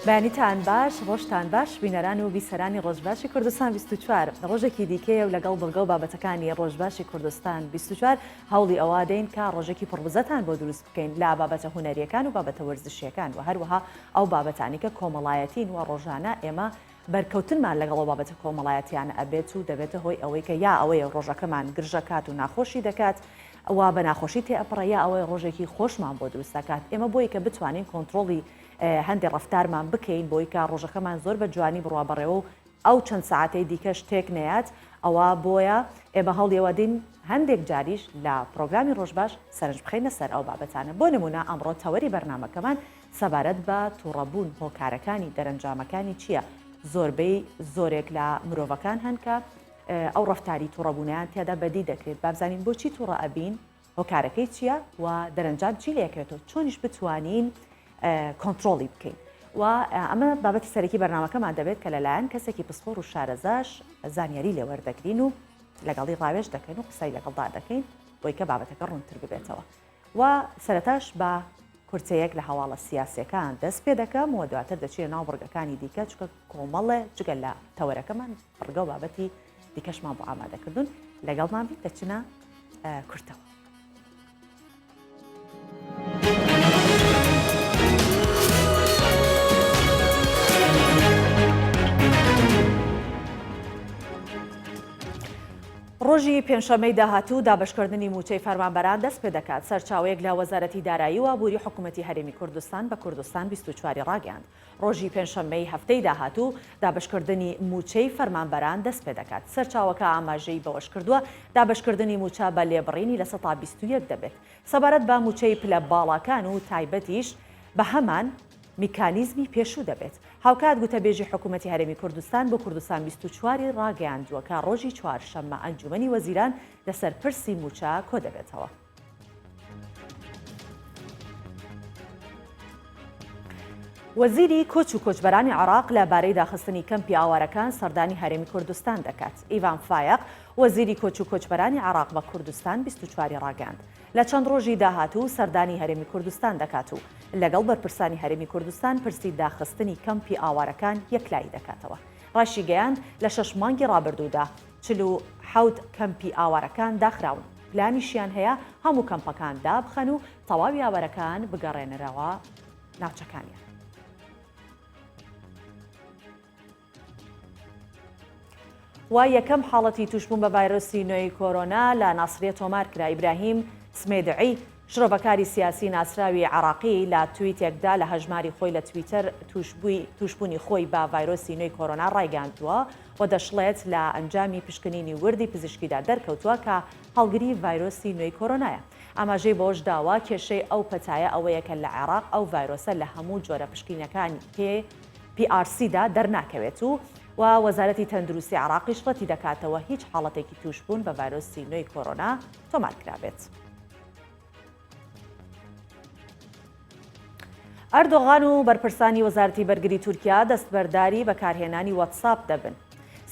بەیانیتان باش، ڕۆژتان باش بینەران و بیسەرانی ڕۆژباشی کوردستان 24 ڕۆژێکی دیکەیە و لەگەڵ بڕگە و بابەتەکانی ڕۆژباشی کوردستان 24 هەوڵی ئەوە دەین کە ڕۆژێکی پڕوزەتان بۆ دروست بکەین لە بابەتە هونەریەکان و بابەتە وەرزشیەکان و هەروەها ئەو بابەتانی کە کۆمەڵایەتین و ڕۆژانە ئێمە بەرکەوتنمان لەگەڵ ئەو بابەتە کۆمەڵایەتیانە ئەبێت و دەبێتە هۆی ئەوەی کە یا ئەوەیە ڕۆژەکەمان گرژەکات و ناخۆشی دەکات و بە ناخۆشی تێئەپەڕێ یا ئەوەی ڕۆژێکی خۆشمان بۆ دروست دەکات. ئێمە بۆی کە بتوانین کۆنتڕۆڵی هەندێ ڕەفتارمان بکەین بۆی کە ڕۆژەکەمان زۆر بە جوانی بڕوا بەڕێوە و ئەو چەند سەعاتەی دیکەش تێک نەیات ئەوا بۆیە ئێمە هەوڵی ئەوە دەین هەندێک جاریش لە پڕۆگرامی ڕۆژباش سەرنج بخەینە سەر ئەو بابەتانە بۆ نموونە ئەمڕۆ تەوەری بەرنامەکەمان سەبارەت بە توڕەبوون هۆکارەکانی دەرەنجامەکانی چییە؟ زۆربەی زۆرێک لە مرۆڤەکان هەن کە ئەو ڕەفتاری توڕەبوونەیان تیادا بەدی دەکرێت بابزانین بۆچی توڕە ئەبین هۆکارەکەی چییە و دەرەنجام چی لێکرێتەوە چۆنیش بتوانین کۆنتڕۆڵی بکەین و ئەمە بابەتی سەرەکی بەرنامەکەمان دەبێت کە لەلایەن کەسێکی پسپۆڕ و شارەزاش زانیاری لێوەردەگرین و لەگەڵی ڕاوێژ دەکەین و قسەی لەگەڵدا دەکەین بۆی کە بابەتەکە ڕوونتر ببێتەوە. و سەرەتاش بە کورتەیەک لە هەواڵە سیاسیەکان دەست پێ دەکەم و دواتر دەچینە ناو بڕگەکانی دیکە چونکە کۆمەڵێ جگە لە تەوەرەکەمان بڕگە و بابەتی دیکەشمان بۆ ئامادەکردوون لەگەڵمان بین دەچنە کورتەوە. ڕۆژی پێنجشەممەی داهاتوو دابەشکردنی مووچەی فەرمانبەران دەستپێدەکات، سەرچاوەیەک لە وەزارەتی دارایی و ئابووری حکومەتی هەرێمی کوردستان بە کوردستان 24 ی ڕاگەیاند، ڕۆژی پێنجشەممەی هەفتەی داهاتوو دابەشکردنی مووچەی فەرمانبەران دەستپێدەکات. سەرچاوەکە ئاماژەی بەوەشکردووە، دابەشکردنی مووچە بە لێبڕینی 21% دەبێت. سەبارەت بە مووچەی پلە باڵاکان و تایبەتیش بەهەمان میکانیزمی پێشوو دەبێت. هاوکات گوتەبێژی حکومەتی هەرێمی کوردستان بۆ کوردستان 24 ی ڕاگەیاندووە کە ڕۆژی چوارشەممە ئەنجومەنی وەزیران لەسەر پرسی مووچە کۆدەبێتەوە. وەزیری کۆچ و کۆچبەرانی عێراق لە بارەی داخستنی کەمپی ئاوارەکان سەردانی هەرێمی کوردستان دەکات. ئیڤان فایەق، وەزیری کۆچ و کۆچبەرانی عێراق بە کوردستان 24 ی ڕاگەیاند، لە چەند ڕۆژی داهاتوو سەردانی هەرێمی کوردستان دەکات و لەگەڵ بەرپرسانی هەرێمی کوردستان پرسی داخستنی کەمپی ئاوارەکان یەکلایی دەکاتەوە. ڕاشیگەیاند، لە شەش مانگی ڕابردوودا 47 کەمپی ئاوارەکان داخراون، پلانیشیان هەیە هەموو کەمپەکان دابخەن و تەواوی ئاوارەکان بگەڕێنرەوە ناوچەکانیان. و یەکەم حاڵەتی تووشبوون بە ڤایرۆسی نوێی کۆرۆنا لە ناسریە تۆمار کرا. ئیبراهیم سمێدعی، شرۆڤەکاری سیاسی ناسراوی عێراقی لە تویتێکدا لە هەژماری خۆی لە تویتەر تووشبوونی خۆی بە ڤایرۆسی نوێی کۆرۆنا ڕایگەیاندووە و دەشڵێت لە ئەنجامی پشکنینی وردی پزیشکیدا دەرکەوتووە کە هەڵگری ڤایرۆسی نوێی کۆرۆنایە. ئاماژەی بەوەشداوە، کێشەی ئەو پەتایە ئەوەیە کە لە عێراق ئەو ڤایرۆسە لە هەموو جۆرە پشکنینەکانی پێ PRC دا دەرناکەوێت و و وەزارەتی تەندروستی عێراقیش ڕەتیدەکاتەوە هیچ حاڵەتێکی تووشبوون بە ڤایرۆسی نوێی کۆرۆنا تۆمارکرابێت. ئەردۆغان و بەرپرسانی وەزارەتی بەرگری تورکیا دەستبەرداری بەکارهێنانی وەتساپ دەبن.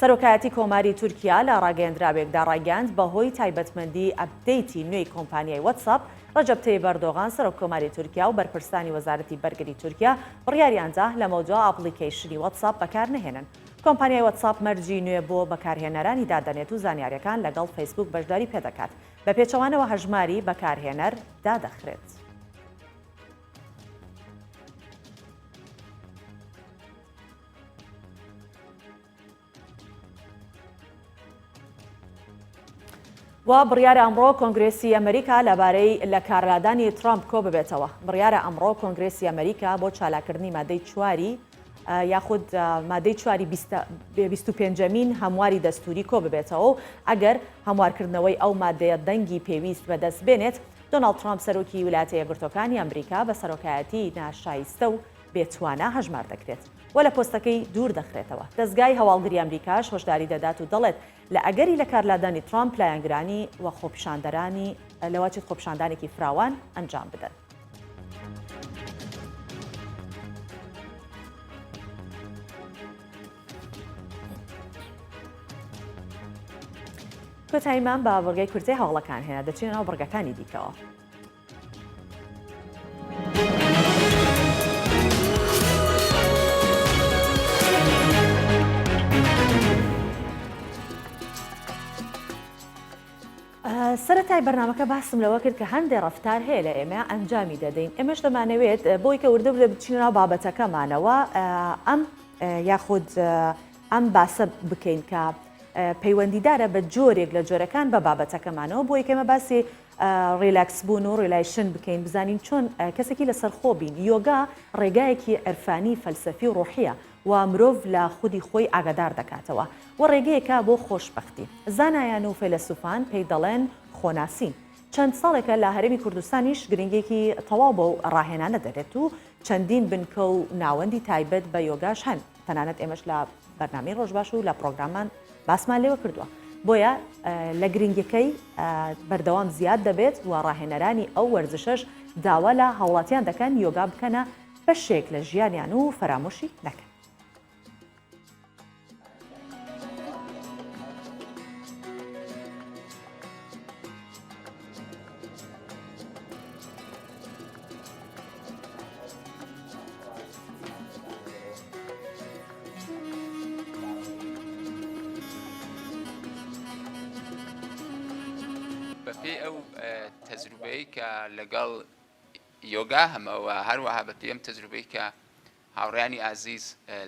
سەرۆکایەتی کۆماری تورکیا لە ڕاگەیەندراوێکدا ڕایگەیاند، بەهۆی تایبەتمەندی update ی نوێی کۆمپانیای وەتساپ، ڕەجەب تەیب ئەردۆغان سەرۆک کۆماری تورکیا و بەرپرسانی وەزارەتی بەرگری تورکیا بڕیاریاندا لەمەودوا ئاپڵیکەیشنی وەتساپ بەکارنەهێنن. کۆمپانیای وەتساپ مەرجی نوێ بۆ بەکارهێنەرانی دادەنێت و زانیاریەکان لەگەڵ فەیسبوک بەشداری پێدەکات، بە پێچەوانەوە هەژماری بەکارهێنەر دادەخرێت. و بڕیارە ئەمڕۆ کۆنگرێسی ئەمریکا لەبارەی لە کارلادانی ترامپ کۆ ببێتەوە. بڕیارە ئەمڕۆ کۆنگرێسی ئەمریکا بۆ چالاکردنی مادەی چواری یاخود مادەی چواری 25مین هەمواری دەستوری کۆ ببێتەوە و ئەگەر هەموارکردنەوەی ئەو مادەیە دەنگی پێویست بەدەست بێنێت، دۆناڵد ترامپ سەرۆکی ویلایەتە یەکگرتووەکانی ئەمریکا بە سەرۆکایەتی ناشایستە و بێتوانا هەژمار دەکرێت و لە پۆستەکەی دوور دەخرێتەوە. دەزگای هەواڵگری ئەمریکاش هۆشداری دەدات و دەڵێت، لە ئەگەری لەکارلادانی ترامپ لایەنگرانی و خۆپیشاندەرانی لەوەچێت خۆپیشاندانێکی فراوان ئەنجام بدەن. کۆتاییمان بە بڕگەی کورتەی هەواڵەکان هێنا، دەچینە ناو بڕگەکانی دیکەوە. سەرەتای بەرنامەکە باسم لەوە کرد کە هەندێ ڕەفتار هەیە لە ئێمە ئەنجامی دەدەین، ئێمەش دەمانەوێت بۆی کە وردە وردە بچینە ناو بابەتەکەمانەوە ئەم یاخود ئەم باسە بکەین کە پەیوەندیدارە بە جۆرێک لە جۆرەکان بە بابەتەکەمانەوە بۆی کەمە باسی ڕیلاکس بوون و relaxation بکەین بزانین چۆن کەسێکی لەسەرخۆ بین یۆگا ڕێگایەکی عرفانی فەلسەفی و ڕۆحیە و مرۆڤ لە خودی خۆی ئاگادار دەکاتەوە و ڕێگەیەکە بۆ خۆشبەختی. زانایان و فەیلەسوفان پێی دەڵێن خۆناسین. چەند ساڵێکە لە هەرێمی کوردستانیش گرنگییەکی تەواو بەو ڕاهێنانە دەرێت و چەندین بنکە و ناوەندی تایبەت بە یۆگاش هەن، تەنانەت ئێمەش لە بەرنامەی ڕۆژباش و لە پڕۆگراممان باسمان لێوە کردووە. بۆیە لە گرنگیەکەی بەردەوام زیاد دەبێت و ڕاهێنەرانی ئەو وەرزشەش داوا لە هاوڵاتیان دەکەن یۆگا بکەنە بەشێک لە ژیانیان و فەرامۆشی نەکەن. بەپێی ئەو تەجروبەی کە لەگەڵ یۆگا هەمە و هەروەها بەپێی ئەم تەجروبەی کە هاوڕێیانی ئازیز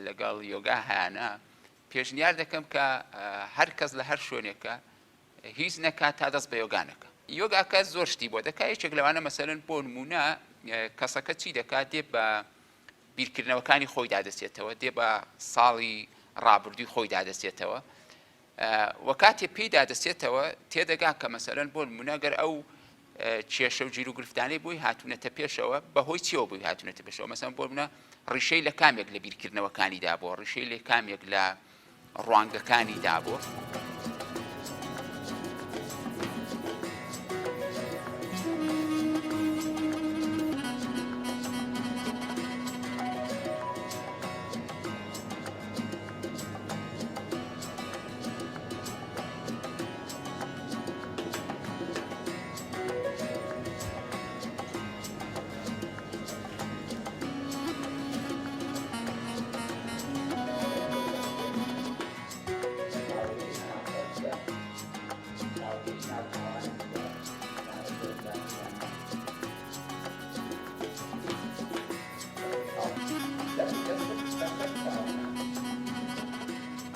لەگەڵ یۆگا هەیانە پێشنیار دەکەم کە هەر کەس لە هەر شوێنێکە هیچ نەکات تا دەست بە یۆگا نەکا. یۆگاکە زۆر شتی بۆ دەکات یەکێک لەوانە مەسەلەن بۆ نموونە کەسەکە چی دەکات دێ بە بیرکردنەوەکانی خۆیدا دەچێتەوە دێ بە ساڵی ڕابردووی خۆیدا دەچێتەوە و کاتێ پێیدا دەچێتەوە تێدەگا کە مەسەلەن بۆ نموونە گەر ئەو کێشە و گیروگرفتانەی بۆی هاتوونەتە پێشەوە بەهۆی چیەوە بۆی هاتوونەتە پێشەوە مەسەن بۆ منە ڕیشەی لە کامێک لە بیرکردنەوەکانیدا بۆ ڕیشەی لە کامێک لە ڕوانگەکانی دابوو.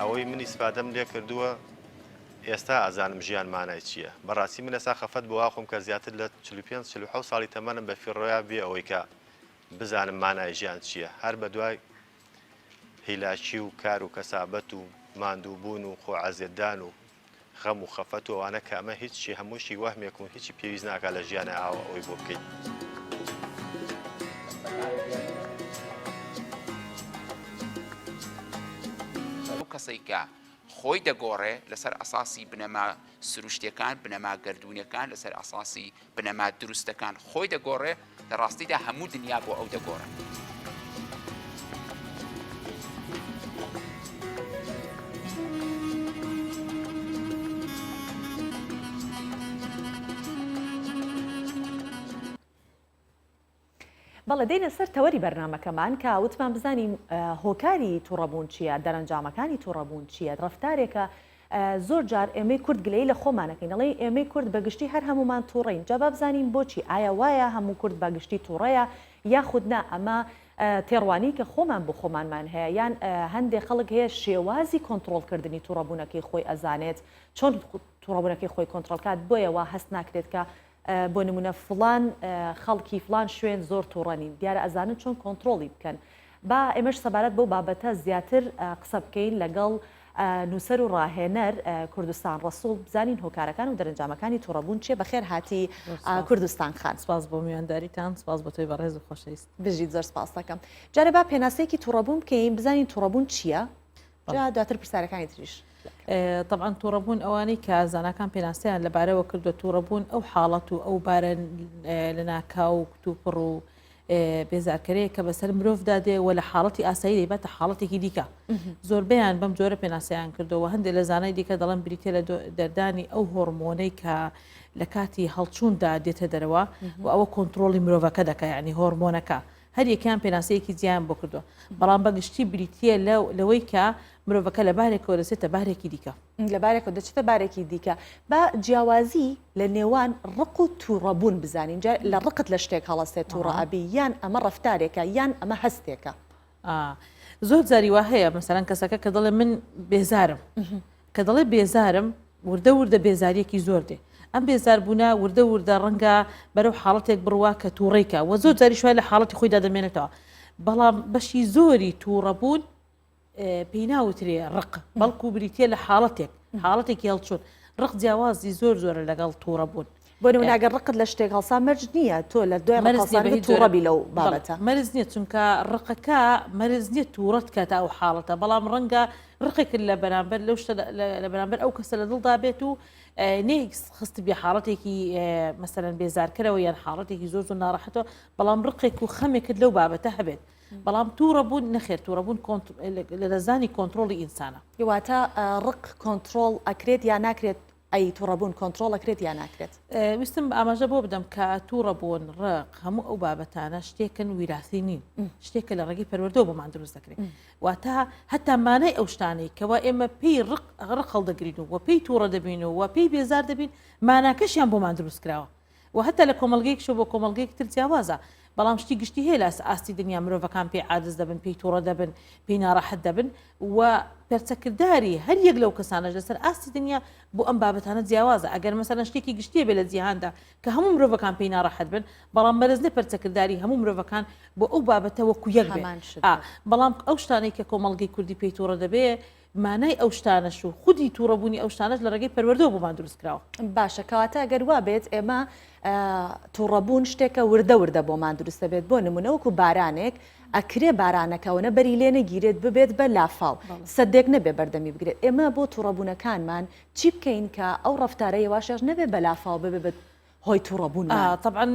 ئەوەی من ئیسفادەم لێ کردووە ئێستا ئەزانم ژیان مانای چییە بەڕاستی من ئێستا خەفەت بۆ ئاخۆم کە زیاتر لە 45 47 ساڵی تەمەنم بە فیڕۆیا بێ ئەوەی کە بزانم مانای ژیان چییە هەر بە دوای هیلاکی و کار و کەسابەت و ماندووبوون و خۆ عەزێتدان و غەم و خەفەت و ئەوانە کە ئەمە هیچی هەمووشی وەهمێک و هیچی پێویست ناکات لە ژیانە ئاوا ئەوەی بۆ بکەیت. ئەو کەسەی کە خۆی دەگۆڕێ لەسەر ئەساسی بنەما سروشتیەکان، بنەما گەردوونیەکان، لەسەر ئەساسی بنەما دروستەکان خۆی دەگۆڕێ، لە ڕاستیدا هەموو دنیا بۆ ئەو دەگۆڕێ. بەڵێ دێینە سەر تەوەری بەرنامەکەمان کە وتمان بزانین هۆکاری توڕەبوون چییە، دەرەنجامەکانی توڕەبوون چییە، ڕەفتارێکە زۆر جار ئێمەی کورد گلەیی لە خۆمانەکەین ئەڵێین ئێمەی کورد بە گشتی هەر هەموومان توڕەین جا با بزانین بۆچی ئایا وایە هەموو کورد بە گشتی توڕەیە یاخود نا ئەمە تێڕوانی کە خۆمان بۆ خۆمانمان هەیە یان هەندێک خەڵک هەیە شێوازی کۆنتڕۆڵکردنی توڕەبوونەکەی خۆی ئەزانێت چۆن توڕەبوونەکەی خۆی کۆنتڕۆڵ کات بۆیە وا هەست ناکرێت کە بۆ نمونە فڵان خەڵکی فڵان شوێن زۆر توڕە نین دیارە ئەزانن چۆن کۆنتڕۆڵی بکەن با ئێمەش سەبارەت بەو بابەتە زیاتر قسە بکەین لەگەڵ نووسەر و ڕاهێنەر کوردستان ڕەسوڵ بزانین هۆکارەکان و دەرەنجامەکانی توڕەبوون چیە بەخێر هاتی کوردستان خان. سپاس بۆ میوانداریتان سپاس بۆ تۆی بەڕێز و خۆشەویست. بژیت زۆر سپاست دەکەم. جارێ با پێناسەیەکی توڕەبوون بکەین بزانین توڕەبوون چییە؟ جا دواتر پرسیارەکانی تریش. تەبعەن توڕەبوون ئەوانەی کە زاناکان پێناسەیان لەبارەوە کردووە توڕەبوون ئەو حاڵەت و ئەو بارە لەناکاو و کتوپڕ و بێزارکەرەیە کە بەسەر مرۆڤدا دێ و لە حاڵەتی ئاسایی دەیباتە حاڵەتێکی دیکە زۆربەیان بەم جۆرە پێناسەیان کردەوە هەندێک لە زانای دیکە دەڵێن بریتە لە دەردانی ئەو هۆرمۆنەی کە لە کاتی هەڵچووندا دێتە دەرەوە و ئەوە کۆنتترۆلی مرۆڤەکە دەکە ینی هۆرمۆنەکە. هەر یەکەیان پێناسەیەکی جیایان بۆ کردووە، بەڵام بە گشتی بریتییە لەوەی کە مرۆڤەکە لە بارێکەوە دەچێتە بارێکی دیکە. لە بارێکەوە دەچێتە بارێکی دیکە. با جیاوازی لە نێوان ڕق و تووڕەبوون بزانین. جا لە ڕقت لە شتێک هەڵەسێت تووڕە ئەبی، یان ئەمە ڕەفتارێکە یان ئەمە هەستێکە؟ زۆر جاری وا هەیە مەسەلەن کەسەکە کە دەڵێ من بێزارم، کە دەڵێ بێزارم وردە وردە بێزاریەکی زۆر دێ ئەم بێزاربوونە وردە وردە ڕەنگە بەرەو حاڵەتێک بڕوا کە تووڕێکە وە زۆر جاریش وای لە حاڵەتی خۆیدا دەمێنێتەوە بەڵام بەشی زۆری تووڕەبوون پێی ناوترێ ڕق بەڵکو بریتە لە حاڵەتێک حاڵەتێکی هەڵچوون ڕق جیاوازی زۆر زۆرە لەگەڵ تووڕەبوون. بۆ نمونە ئەگەر ڕقت لە شتێک هەڵسا مەرج نییە تۆ لە دوای ڕق هەڵسانەکە تووڕە بی لەو بابەتە. مەرج نییە چونکە ڕقەکە مەرج نییە تووڕەت کاتە ئەو حاڵەتە بەڵام ڕەنگە ڕقێکت لە بەرامبەر لەو شتە لە بەرامبەر ئەو کەسە لە دڵدا بێت و نەیخستبی حاڵەتێکی مەسەلەن بێزارکەرەوە یان حاڵەتێکی زۆر زۆر ناڕەحەتەوە بەڵام ڕقێک و خەمێکت لەو بابەتە هەبێت بەڵام تووڕەبوون نەخێر تووڕەبوون لەدەستدانی کۆنترۆڵی ئینسانە. واتە ڕق کۆنترۆڵ ئەکرێت یا ناکرێت ئەی توڕەبوون کۆنتڕۆڵ ئەکرێت یا ناکرێت؟ ویستم ئاماژە بۆ بدەم کە توڕەبوون، ڕق، هەموو ئەو بابەتانە شتێکن ویراسی نین، شتێکە لە ڕێگەی پەروەردەوە بۆمان دروست دەکرێت. واتە هەتا مانای ئەو شتانەی کەوا ئێمە پێی ڕق ڕق هەڵدەگرین و و پێی توڕە دەبین و و پێی بێزار دەبین، ماناکەشیان بۆمان دروست کراوە. و هەتا لە کۆمەڵگەیەکیشەوە بۆ کۆمەڵگەیەکی تر جیاوازە، بەڵام شتی گشتی هەیە لە ئاستی دنیا مرۆڤەکان پێی عاجز دەبن، پێی توڕە دەبن، پێی ناڕەحەت دەبن و پەرچەکرداری هەر یەک لەو کەسانەش لەسەر ئاستی دنیا بۆ ئەم بابەتانە جیاوازە. ئەگەر مەسەلەن شتێکی گشتی هەبێ لە جیهاندا کە هەموو مرۆڤەکان پێی ناڕەحەت بن، بەڵام مەرج نیە پەرچەکرداری هەموو مرۆڤەکان بۆ ئەو بابەتە وەکو یەک بێ. هەمان شت ئا بێت. بەڵام ئەو شتانەی کە کۆمەڵگەی کوردی پێی توڕە دەبێ، مانای ئەو شتانەش و خودی توڕەبوونی ئەو شتانەش لە ڕێگەی پەروەردەوە بۆمان دروست کراوە. باشە کەواتە گەر وا بێت ئێمە توڕەبوون شتێکە وردە وردە بۆمان دروست دەبێت بۆ نمونە وەکو بارانێک ئەکرێ بارانەکە ئەوەنە بەری لێ نەگیرێت ببێت بە لافاو سەدێک نەبێ بەردەمی بگرێت ئێمە بۆ توڕەبوونەکانمان چی بکەین کە ئەو ڕەفتارە یەواش یاش نەبێ بە لافاو ببێ بە هۆی توڕەبوونمان. تەبعەن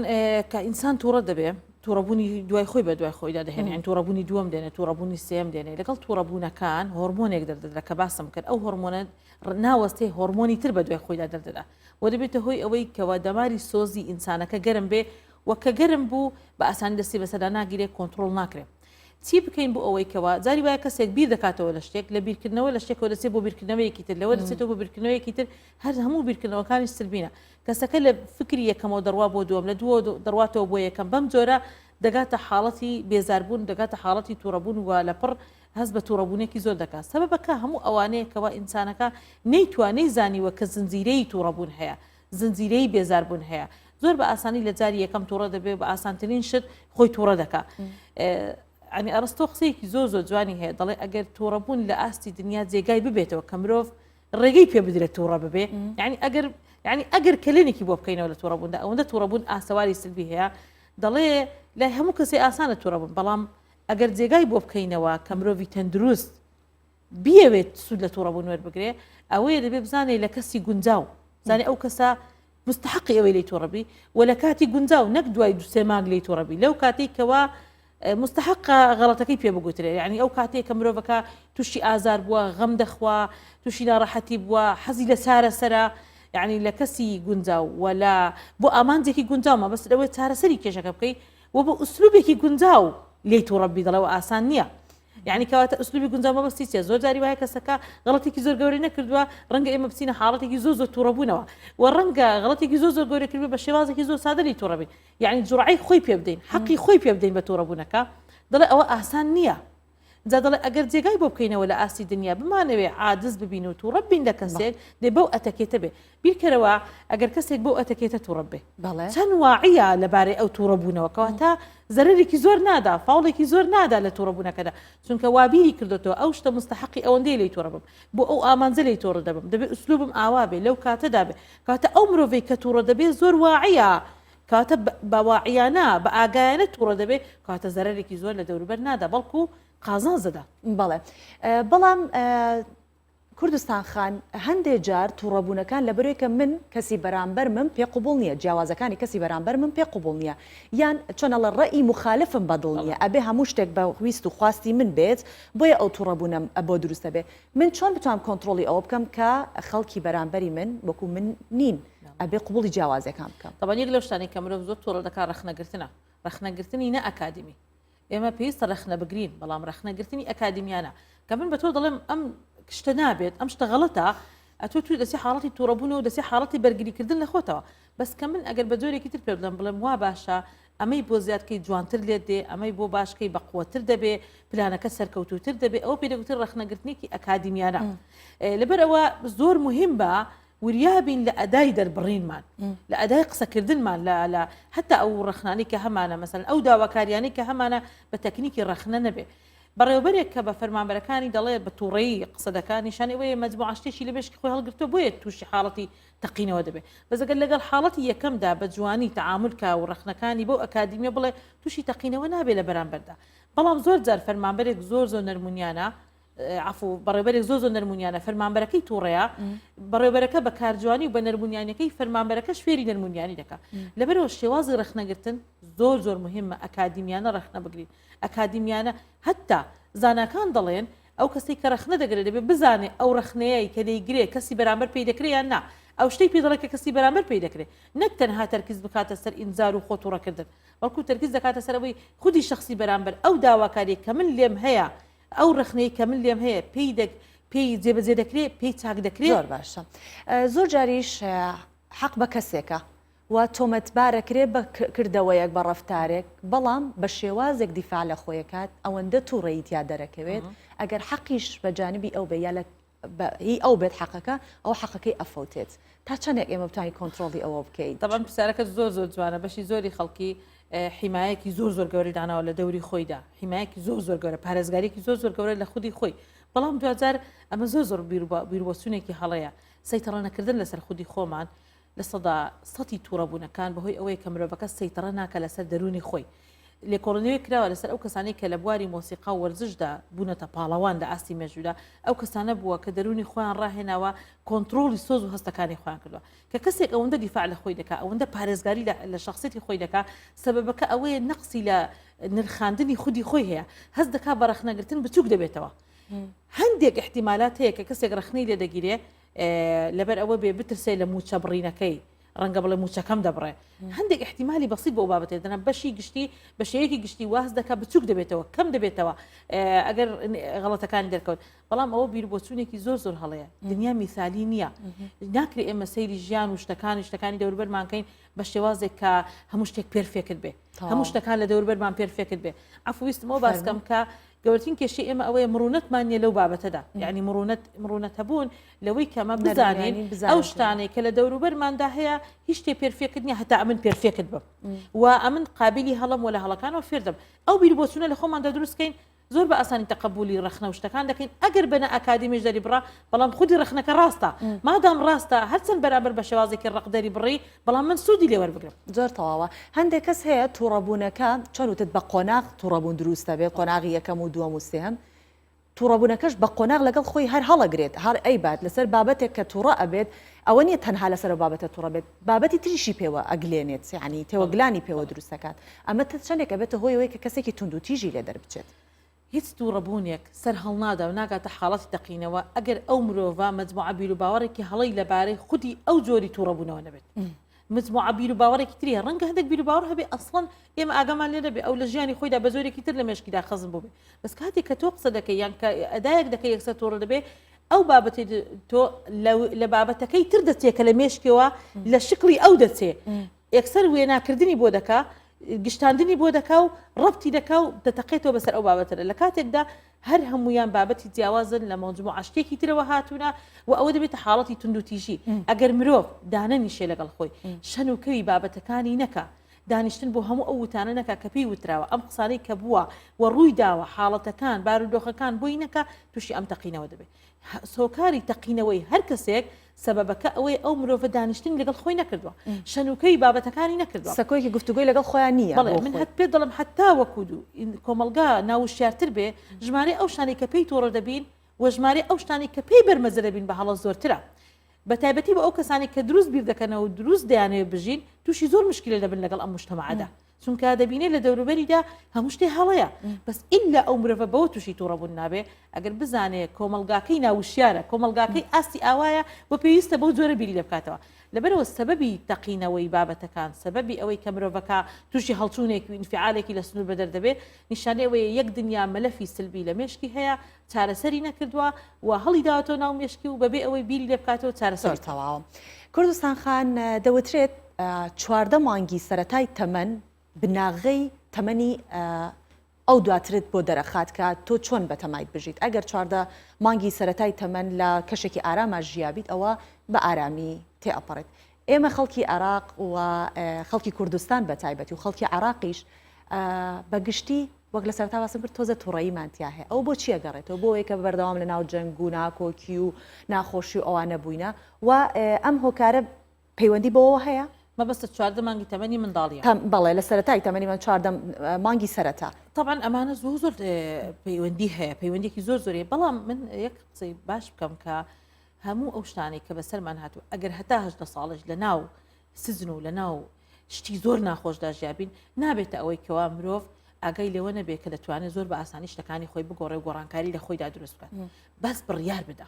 کە ئینسان توڕە دەبێ توڕەبوونی دوای خۆی بە دوای خۆیدا دەهێنێ یانی توڕەبوونی دووەم دێنێ توڕەبوونی سێیەم دێنێ لەگەڵ توڕەبوونەکان هۆرمۆنێک دەردەدرا کە باسم کرد ئەو هۆرمۆنە ناوەستێ هۆرمۆنی تر بە دوای خۆیدا دەردەدا و دەبێتە هۆی ئەوەی کەوا دەماری سۆزی ئینسانەکە گەرم بێ و کە گەرم بوو بە ئاسانی دەستی بەسەردا ناگیرێ کۆنتڕۆڵ ناکرێ چی بکەین بۆ ئەوەی کەوا جاری وایە کەسێک بیر دەکاتەوە لە شتێک لە بیرکردنەوە لە شتێکەوە دەچێت بۆ بیرکردنەوەیەکی تر لەوە دەچێتەوە بۆ بیرکردنەوەیەکی تر هەر هەموو بیرکردنەوەکانی سلبینە کەسەکە لە فکری یەکەمەوە دەڕوا بۆ دووەم، لە دووەوە دەڕواتەوە بۆ یەکەم، بەم جۆرە دەگاتە حاڵەتی بێزاربوون، دەگاتە حاڵەتی توڕەبوون و لەپڕ هەست بە توڕەبوونێکی زۆر دەکات. سەبەبەکە هەموو ئەوانەیە کەوا ئینسانەکە نەیتوا نەیزانیوە کە زنجیرەی توڕەبوون هەیە، زنجیرەی بێزاربوون هەیە. زۆر بە ئاسانی لە جاری یەکەم توڕە دەبێ و بە ئاسانترین شت خۆی توڕە دەکا. یانی ئەڕستۆ قسەیەکی زۆر زۆر جوانی هەیە دەڵێ ئەگەر توڕەبوون لە ئاستی دنیا جێگای ببێتەوە کە مرۆڤ ڕێگەی پێ بدرێت تووڕە ببێ یعنی ئەگەر یعنی ئەگەر کەلێنێکی بۆ بکەینەوە لە تووڕەبووندا ئەوەندە تووڕەبوون ئاسەواری سلبی هەیە دەڵێ لای هەموو کەسێ ئاسانە تووڕەبوون بەڵام ئەگەر جێگای بۆ بکەینەوە کە مرۆڤی تەندروست بیەوێت سوود لە تووڕەبوون وەربگرێ ئەوەیە دەبێ بزانێ لە کەسی گونجاو زانێ ئەو کەسە مستحقی ئەوەی لێی توڕە بی و لە کاتی گونجاو نەک دوای دوو سێ مانگ لێی توڕە بی لەو کاتەی کەوا مستحقە غەڵەتەکەی پێ بگوترێ یعنی ئەو کاتەیە کە مرۆڤەکە تووشی ئازار بووە غەم دەخوا تووشی ناڕەحەتی بووە حەزی لە چارەسەرە یعنی لە کەسی گونجاو و لە بۆ ئامانجێکی گونجاو مەبەست ئەوەیە چارەسەری کێشەکە بکەی و بۆ ئوسلوبێکی گونجاو لێی توڕە بی دەڵێ ئاسان نییە یعنی کەواتە ئوسلوبی گونجاو مەبەستی چیە زۆر جاری وایە کەسەکە غەڵەتێکی زۆر گەورەی نەکردووە ڕەنگە ئێمە بچینە حاڵەتێکی زۆر زۆر توڕەبوونەوە و ڕەنگە غەڵەتێکی زۆر زۆر گەورە کردبێ بە شێوازێکی زۆر سادە لێی توڕە بین یعنی جوڕعەی خۆی پێ بدەین حەقی خۆی پێ بدەین بە توڕەبوونەکە دەڵێ ئەوە ئاسان نییە جا دەڵێ ئەگەر جێگای بۆ بکەینەوە لە ئاستی دنیا بمانەوێ عاجز ببین و توڕە بین لە کەسێک دێ بەو ئەتەکێتە بێ بیرکەرەوە ئەگەر کەسێک بەو ئەتەکێتە توڕە بێ چەند واعیە لەبارەی ئەو توڕەبوونەوە کەواتە زەرەرێکی زۆر نادا فاوڵێکی زۆر نادا لە توڕەبوونەکەدا چونکە وابیری کردوتەوە ئەو شتە مستحقی ئەوەندەی لێی توڕە بم بۆ ئەو ئامانجە لێی توڕە دەبم دەبێ ئوسلوبم ئاوا بێ لەو کاتەدا بێ کەواتە ئەو مرۆڤەی کە توڕە دەبێ زۆر واعیە کەواتە بە واعیانە بە ئاگایانە توڕە دەبێ کەواتە زەرەرێکی زۆر لە دەوروبەر نادا بەڵکو قازانج دەدا. بەڵێ بەڵام کوردستان خان، هەندێ جار توڕەبوونەکان لەبەرئەوەی کە من کەسی بەرامبەرمم پێ قبوڵ نییە، جیاوازەکانی کەسی بەرامبەرمم پێ قبوڵ نییە، یان چۆن ئەڵێ ڕەئی موخالفم بە دڵ نییە، ئەبێ هەموو شتێک بە ویست و خواستی من بێت، بۆیە ئەو توڕەبوونەم بۆ دروست ئەبێ. من چۆن بتوانم کۆنتڕۆڵی ئەوە بکەم کە خەڵکی بەرامبەری من وەکو من نین، ئەبێ قبوڵی جیاوازیەکان بکەم؟ تەبعەن یەک لەو شتانەی کە مرۆڤ زۆر توڕە دەکات ڕەخنەگرتنە، ڕەخنەگرتنی نە ئەکادیمی. ئێمە پێویستە ڕەخنە بگرین، بەڵام ڕەخنەگرتنی ئەکادیمیانە. کە من بە تۆ دەڵێم ئەم شتە نابێت، ئەم شتە غەڵەتە، ئەتۆ توو دەچی حاڵەتی تووڕەبوونەوە و دەچی حاڵەتی بەرگریکردن لە خۆتەوە. بەس کە من ئەگەر بە جۆرێکی تر پێ بڵێم، بڵێم وا باشە ئەمەی بۆ زیاد کەی جوانتر لێت دێ، ئەمەی بۆ باش کەی بەقوەتر دەبێ، پلانەکە سەرکەوتووتر دەبێ، ئەوە پێی دەگوترێ ڕەخنەگرتنێکی ئەکادیمیانە. لەبەر ئەوە زۆر موهیمە وریا بین لە ئەدای دەربڕینمان، لە ئەدای قسەکردنمان، لە لە هەتا ئەو ڕەخنانەی کە هەمانە، مەسەلەن ئەو داواکاریانەی کە هەمانە بە تەکنیکی ڕەخنە نەبێ. بەڕێوەبەرێک کە بە فەرمانبەرەکانی دەڵێ بە تووڕەیی قسە دەکا، نیشانەی ئەوەیە مەجموعە شتێکی لە مێشکی خۆی هەڵگرتووە بۆیە تووشی حاڵەتی تەقینەوە دەبێ. بەس ئەگەر لەگەڵ حاڵەتی یەکەمدا بە جوانی تەعامول کا و ڕەخنەکانی بەو ئەکادیمیە بڵێ تووشی تەقینەوە نابێ لە بەرامبەردا. بەڵام زۆر جار فەرمانبەرێک زۆر زۆر نەرمونیانە عەفو بەڕێوبەرێک زۆر زۆر نەرمونیانە فەرمانبەرەکەی تووڕەیە بەڕێوبەرەکە بە کارجوانی و بە نەرمونیانەکەی فەرمانبەرەکەش فێری نەرمونیانی دەکا لەبەرەوە شێوازی ڕەخنەگرتن زۆر زۆر مهمە ئەکادیمیانە ڕەخنە بگرین ئەکادیمیانە هەتا زاناکان دەڵێن ئەو کەسەی کە ڕەخنە دەگرێت دەبێت بزانێ ئەو ڕەخنەیە کە دەیگرێ کەسی بەرامبەر پێی دەکرێ یان نا ئەو شتەی پێ دەڵێ کە کەسی بەرامبەر پێی دەکرێت نەک تەنها تەرکیز بکاتە سەر ئینزار و خۆ توڕەکردن بەڵکو تەرکیز دەکاتە سەر ئەوەی خودی شخصی بەرامبەر ئەو داواکاریە کە من لێم هەیە ئەو ڕەخنەی کە من لێم هەیە پێی دەک پێی جێبەجێ دەکرێ پێی چاک دەکرێ. زۆر باشە زۆر جاریش حەق بە کەسێکە و تۆمەتبارەکرێ بە کردەوەیەک بە ڕەفتارێک بەڵام بە شێوازێک دیفاع لە خۆیەکات ئەوەندە توڕەیی تیا دەرەکەوێت ئەگەر حەقیش بە جانبی ئەو بێ یا لە هی ئەو بێت حەقەکە ئەو حەقەکەی ئەفەوتێت تا چەندێک ئێمە بتوانین کۆنترۆڵی ئەوە بکەین؟ تەبعەن پرسیارەکەت زۆر زۆر جوانە بەشی زۆری خەڵکی حیمایەکی زۆر زۆر گەورەی داناوە لە دەوری خۆیدا حیمایەکی زۆر زۆر گەورە پارێزگاریەکی زۆر زۆر گەورە لە خودی خۆی بەڵام دواجار ئەمە زۆر زۆر بیربۆچوونێکی هەڵەیە سەیتەڕە نەکردن لەسەر خودی خۆمان 100% تووڕەبوونەکان بەهۆی ئەوەیە کە مرۆڤەکە سەیتەڕە ناکە لەسەر دەروونی خۆی. لێکۆڵینەوەیەک کراوە لەسەر ئەو کەسانەی کە لە بواری مۆسیقا و وەرزشدا بوونەتە پاڵەوان لە ئاستی مێژوودا، ئەو کەسانە بووە کە دەروونی خۆیان ڕاهێناوە، کۆنتڕۆڵی سۆز و هەستەکانی خۆیان کردووە. کە کەسێک ئەوەندە دیفاع لە خۆی دەکا، ئەوەندە پارێزگاری لە شەخسیەتی خۆی دەکا، سەبەبەکە ئەوەیە نەقسی لە نرخاندنی خودی خۆی هەیە، هەست دەکا بە ڕەخنەگرتن بچووک دەبێتەوە. هەندێک ئیحتیمالات هەیە کە کەسێک ڕەخنەی لێ دەگیرێ لەبەر ئەوە بێ بترسێ لە مووچە بڕینەکەی، ڕەنگە بڵێ مووچەکەم دەبڕێ. هەندێک ئیحتیمالی بەسیت بۆ ئەو بابەتە دەنا بەشی گشتی بە شێوەیەکی گشتی واز دەکا بچووک دەبێتەوە کەم دەبێتەوە ئەگەر غەڵەتەکانی دەرکەوت بەڵام ئەوە بیربۆچوونێکی زۆر زۆر هەڵەیە دنیا میثالی نییە ناکرێ ئێمە سەیری ژیان و شتەکانی شتەکانی دەوربەرمان کەین بە شێوازێک کە هەموو شتێک perfect بێ هەموو شتەکان لە دەوربەرمان perfect بێ عەفویستمەوە باسکەم کە گەورەترین کێشەی ئێمە ئەوەیە مڕونەتمان نیە لەو بابەتەدا یعنی مڕونەت مڕونەت هەبوون لەوەی کەمە بزانین ئەو شتانەی کە لە دەوروبەرماندا هەیە هیچ شتێ perfect نیە هەتا ئەمن perfect بم و ئەمن قابلی هەڵەم وە لە هەڵەکانەوە فێردەم ئەو بیر بۆچوونە لە خۆماندا دروستکەین زۆر بە ئاسانی تەقەبولی ڕەخنە و شتەکان دەکەین ئەگەر بەنە ئەکادیمیش دەری بڕا بەڵام خودی ڕەخنەکە ڕاستە مادام ڕاستە هەرچەند بەرامبەر بە شێوازێکی ڕق دەری بڕی بەڵام من سوودی لێ وەربگرم. زۆر تەواوە. هەندێک کەس هەیە توڕەبوونەکە چۆن وتت بە قۆناغ توڕەبوون دروست دەبێت قۆناغی یەکەم و دووەم و سێهەم توڕەبوونەکەش بە قۆناغ لەگەڵ خۆی هەر هەڵەگرێت هەر ئەیبات لەسەر بابەتێک کە توڕە ئەبێت ئەوە نییە تەنها لەسەر ئەو بابەتە توڕە بێت بابەتی تریشی پێوە ئەگلێنێت یعنی تێوەگلانی پێوە دروست دەکات ئەمە تا چەندێک ئەبێتە هۆی ئەوەی کە کەسێکی توندوتیژی لێ دەربچێت؟ هیچ توڕەبوونێک سەر هەڵنادا و ناگاتە حاڵەتی تەقینەوە ئەگەر ئەو مرۆڤە مەجموعە بیروباوەڕێکی هەڵەی لەبارەی خودی ئەو جۆری توڕەبوونەوە نەبێت. مجموعە بیروباوەڕێکی تری هەیە ڕەنگە هەندێک بیروباوەڕ هەبێ ئەسڵەن ئێمە ئاگامان لێ نەبێ ئەو لە ژیانی خۆیدا بە جۆرێکی تر لە مێشکیدا خەزن بووبێ بەس کاتێک کە تۆ قسە دەکەی یان کە ئەدایەک دەکەی یەکسەر توڕە دەبێ ئەو بابەتی تۆ لە بابەتەکەی تر دەچێ کە لە مێشکەوە لە شکڵی ئەو دەچێ یەکسەر وێناکردنی بۆ دەکا گشتاندنی بۆ دەکا و ڕەبتی دەکا و دەتەقێتەوە بەسەر ئەو بابەتەدا لە کاتێکدا هەر هەموویان بابەتی جیاوازن لە مەجموعە شتێکی ترەوە هاتوونە و ئەوە دەبێتە حاڵەتی توندوتیژی ئەگەر مرۆڤ دانەنیشێ لەگەڵ خۆی شەن و کەوی بابەتەکانی نەکا دانیشتن بۆ هەموو ئەو وتانە نەکا کە پێی وتراوە ئەم قسانەی کە بووە و ڕووی داوە حاڵەتەکان بارودۆخەکان بۆی نەکا تووشی ئەم تەقینەوە دەبێت هۆکاری تەقینەوەی هەر کەسێک سەبەبەکە ئەوەیە ئەو مرۆڤە دانیشتنی لەگەڵ خۆی نەکردووە، شەنوکەوی بابەتەکانی نەکردووە. سەکۆیەکی گفتوگۆی لەگەڵ خۆیان نییە بەڵێ من هەت پێت دەڵێم هەتا وەکو دوو کۆمەڵگا ناوشیارتر بێ ژمارەی ئەو شتانەی کە پێی توڕە دەبین و ژمارەی ئەو شتانەی کە پێی بەرمەزە دەبین بە هەڵە زۆرترە. بە تایبەتی بۆ ئەو کەسانەی کە دروست بیر دەکەنەوە و دروست دەیانەوێت بژین تووشی زۆر مشکیلە دەبن لەگەڵ ئەم موجتەمەعەدا. چونکە دەبینێ لە دەوروبەریدا هەموو شتێ هەڵەیە بەس ئیلا ئەو مرۆڤە بەوە تووشی تووڕەبوون نابێ ئەگەر بزانێ کۆمەڵگاکەی ناوشیارە کۆمەڵگاکەی ئاستی ئاوایە و پێویستە بەو جۆرە بیری لێ بکاتەوە لەبەرەوە سەبەبی تەقینەوەی بابەتەکان سەبەبی ئەوەی کە مرۆڤەکە تووشی هەڵچوونێک و ئینفعالێکی لە سنوور بەدەر دەبێ نیشانەی ئەوەیە یەک دنیا مەلەفی سلبی لە مێشکی هەیە چارەسەری نەکردووە و هەڵی داوەتەوە ناو مێشکی و بەبێ ئەوەی بیری لێ بکاتەوە چارەسەری زۆر تەواوە. کوردستان خان، دەوترێت 14 مانگی سەرەتای تەمەن بناغەی تەمەنی ئەو دواترت بۆ دەرەخات کە تۆ چۆن بەتەمایت بژیت ئەگەر 14 مانگی سەرەتای تەمەن لە کەشێکی ئاراما ژیابیت ئەوە بە ئارامی تێ ئەپەڕێت ئێمە خەڵکی عێراق و خەڵکی کوردستان بە تایبەتی و خەڵکی عێراقیش بە گشتی وەک لە سەرەتا باسم کرد تۆزە توڕەییمان تیا هەیە ئەو بۆ چییە گەڕێتەوە بۆ ئەوەی کە بەردەوام لە ناو جەنگ و ناکۆکی و ناخۆشی و ئەوانە بووینە و ئەم هۆکارە پەیوەندی بەوەوە هەیە؟ مەبەستت 14 مانگی تەمەنی منداڵیە؟ بەڵێ لە سەرەتای تەمەنی من 14 مانگی سەرەتا. طبعا ئەمانە زۆر زۆر پەیوەندی هەیە پەیوەندێکی زۆر زۆری بەڵام من یەک قسەی باش بکەم کە هەموو ئەو شتانەی کە بەسەرمان هاتوو ئەگەر هەتا 18 ساڵش لە ناو سجن و لە ناو شتی زۆر ناخۆشدا ژیابین نابێتە ئەوەی کەوا مرۆڤ ئاگای لەوە نەبێت کە دەتوانێت زۆر بە ئاسانی شتەکانی خۆی بگۆڕێ و گۆڕانکاری لە خۆیدا دروست بکات بەس بڕیار بدە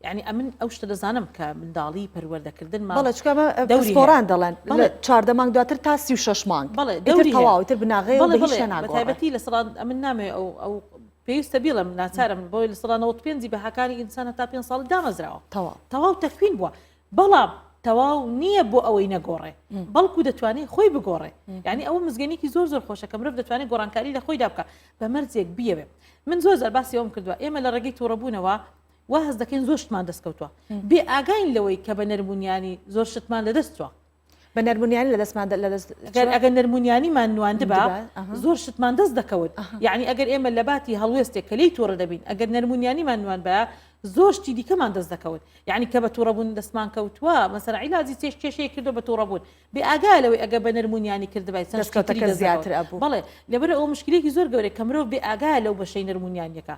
یعنی ئەمن ئەو شتە دەزانم کە منداڵی پەروەردەکردن بەڵێ چکە پسپۆران دەڵێن 14 مانگ دواتر تا 36 مانگ بەڵێ دەوری تەواو تر بناغەیە بەڵێ بەڵێ بەتایبەتی لە سەڵان ئەمن نامەوێ ئەو ئەو پێویستە بیڵێم ناچارم بۆی لە سەڵا 95 بەهاکانی ئینسان تا پێ ساڵ دامەزراوە تەواو تەواو تەکوین بووە بەڵام تەواو نییە بۆ ئەوەی نەگۆڕێ بەڵکو دەتوانێت خۆی بگۆڕێ یعنی ئەوە مزگەنێکی زۆر زۆر خۆشە کە مرۆڤ دەتوانێت گۆڕانکاری لە خۆیدا بکە بە مەرجێک بیەوێ من زۆر زۆر باسی ئەوم کردووە ئێمە لە ڕێگەی تووڕەبوونەوە وا هەست دەکەین زۆر شتمان دەستکەوتووە بێ ئاگاین لەوەی کە بە نەرمونیانی زۆر شتمان لەدەست چووە. بە نەرمونیانی لە دەستمان لەدەست گەر ئەگەر نەرمونیانیمان نواندبا زۆر شتمان دەست دەکەوت یعنی ئەگەر ئێمە لە باتی هەڵوێستێک کە لێی تووڕە دەبین ئەگەر نەرمونیانیمان نوانبایە زۆر شتی دیکەمان دەست دەکەوت یعنی کە بە تووڕەبوون دەستمان کەوتووە مەسەلەن عیلاجی چێش کێشەیە کردو بە تووڕەبوون بێ ئاگا لەوەی ئەگەر بە نەرمونیانی کردبای چەند شتی تری دەستکەوتەکە دەست زیاتر دەکەوت ئەبوو. بەڵێ لەبەر ئەوە مشکلێکی زۆر گەورەیە کە مرۆڤ بێ ئاگایە لەو بەشەی نەرمونیانیەکە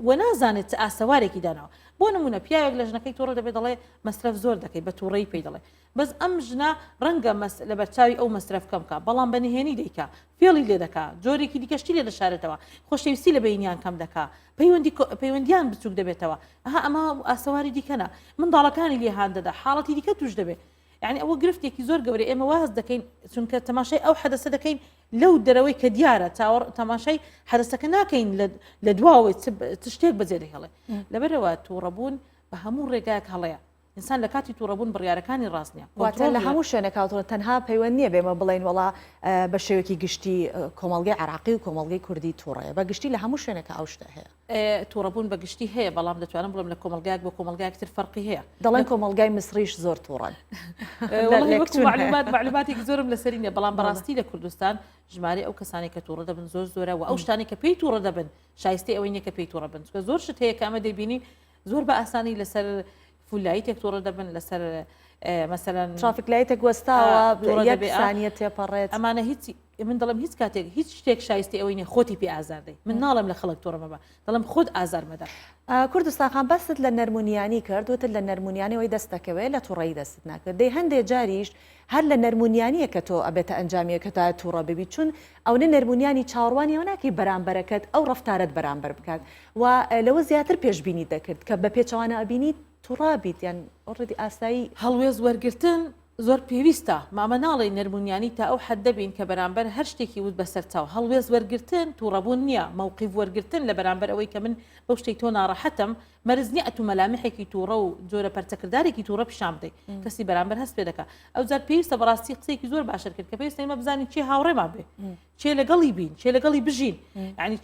و نازانێت چ ئاسەوارێکی داناوە بۆ نمونە پیاوێک لە ژنەکەی تووڕە دەبێت دەڵێ مەسرەف زۆر دەکەی بە تووڕەیی پێی دەڵێ بەس ئەم ژنە ڕەنگە مەس لەبەرچاوی ئەو مەسرەف کەم کا بەڵام بە نهێنی دەیکا فێڵی لێ دەکا جۆرێکی دیکە شتی لێ دەشارێتەوە خۆشەویستی لە بەینیان کەم دەکا پەیوەندی پەیوەندیان بچوک دەبێتەوە ئەها ئەمە ئاسەواری دیکەنە منداڵەکانی لێ هان دەدا حاڵەتی دیکە توش دەبێ یعنی ئەوە گرفتێکی زۆر گەورە ئێمە واز دەکەین چونکە تەماشای ئەو حەدەسە دەکەین لەو دەرەوەی کە دیارە چاوەڕ تەماشای حەدەسەکە ناکەین لە دواوەی چ شتێک بەجێ دەهێڵێ لەبەرەوە تووڕەبوون بە هەموو ڕێگایەک هەڵەیە ئینسان لە کاتی توڕەبوون بڕیارەکانی ڕاست نیە. واتە لە هەموو شوێنێک هاوتوڕە تەنها پەیوەند نیە بێمە بڵێین وەڵا بە شێوەیەکی گشتی کۆمەڵگەی عێراقی و کۆمەڵگەی کوردی توڕەیە بە گشتی لە هەموو شوێنێک ئەو شتە هەیە. توڕەبوون بە گشتی هەیە بەڵام دەتوانم بڵێم لە کۆمەڵگایەک بۆ کۆمەڵگایەک تر فەرقی هەیە. دەڵێن کۆمەڵگای میسریش زۆر توڕەن. مەعلوماتێکی زۆرم لەسەری نیە بەڵام بەڕاستی لە کوردستان ژمارەی ئەو کەسانەی کە توڕە دەبن زۆر زۆرە و ئەو شتانەی کە پێی توڕە دەبن شایستەی ئەوەی نیە کە پێی توڕە بن چونکە زۆر شت هەیە کە ئەمە دەیبینین زۆر بە ئاسانی لەسەر full light ێک توڕە دەبن لەسەر مەسەلەن traffic light ێک وەستاوە یەک سانیە تێپەڕێت ئەمانە هیچ من دەڵێم هیچ کاتێک هیچ شتێک شایستی ئەوەی نیە خۆتی پێ ئازار دەی من ناڵێم لە خەڵک توڕە مەبە دەڵێم خۆت ئازار مەدە. کوردستان خان باست لە نەرمونیانی کرد وتت لە نەرمونیانەوەی دەست دەکەوێت لە توڕەیی دەستت ناکەوێت دەی هەندێ جاریش هەر لە نەرمونیانیە کە تۆ ئەبێتە ئەنجامیە کە تا توڕە ببی چون ئەونە نەرمونیانی چاوەڕوانی ئەوە ناکەی بەرامبەرەکەت ئەو ڕەفتارەت بەرامبەر بکات و لەوە زیاتر پێشبینیت دەکرد کە بە پێچەوانە ئەبینیت توڕە بیت یان already ئاسایی. هەڵوێست وەرگرتن زۆر پێویستە مامە ناڵێی نەرمونیانی تا ئەو حەدە بین کە بەرامبەر هەر شتێکی وت بەسەر چاو هەڵوێست وەرگرتن توڕەبوون نیە مەوقیف وەرگرتن لە بەرامبەر ئەوەی کە من بەو شتەی تۆ ناڕەحەتم مەرج نیە ئەتوو مەلامحێکی توڕە و جۆرە پەرچەکردارێکی توڕە پیشان بدەی کەسی بەرامبەر هەست پێ دەکا ئەوجار پێویستە بەڕاستی قسەیەکی زۆر باشت کرد کە پێویستە ئێمە بزانین کێ هاوڕێمان بێ کێ لەگەڵی بین کێ لەگەڵی بژین یعنی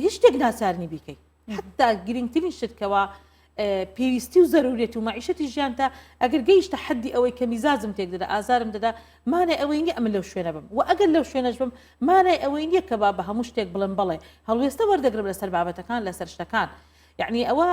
هیچ شتێک ناچارنی بیکەی حتا گرنگترین شت کەوا پێویستی و زەرورێت و مەعیشەتی ژیانتە ئەگەر گەیشتە حەدی ئەوەی کە میزاجم تێک دەدا ئازارم دەدا مانای ئەوەی نییە ئەمن لەو شوێنە بم و ئەگەر لەو شوێنەش بم مانای ئەوەی نییە کە با بە هەموو شتێک بڵێم بەڵێ هەڵوێستە وەردەگرم لەسەر بابەتەکان لەسەر شتەکان یعنی ئەوە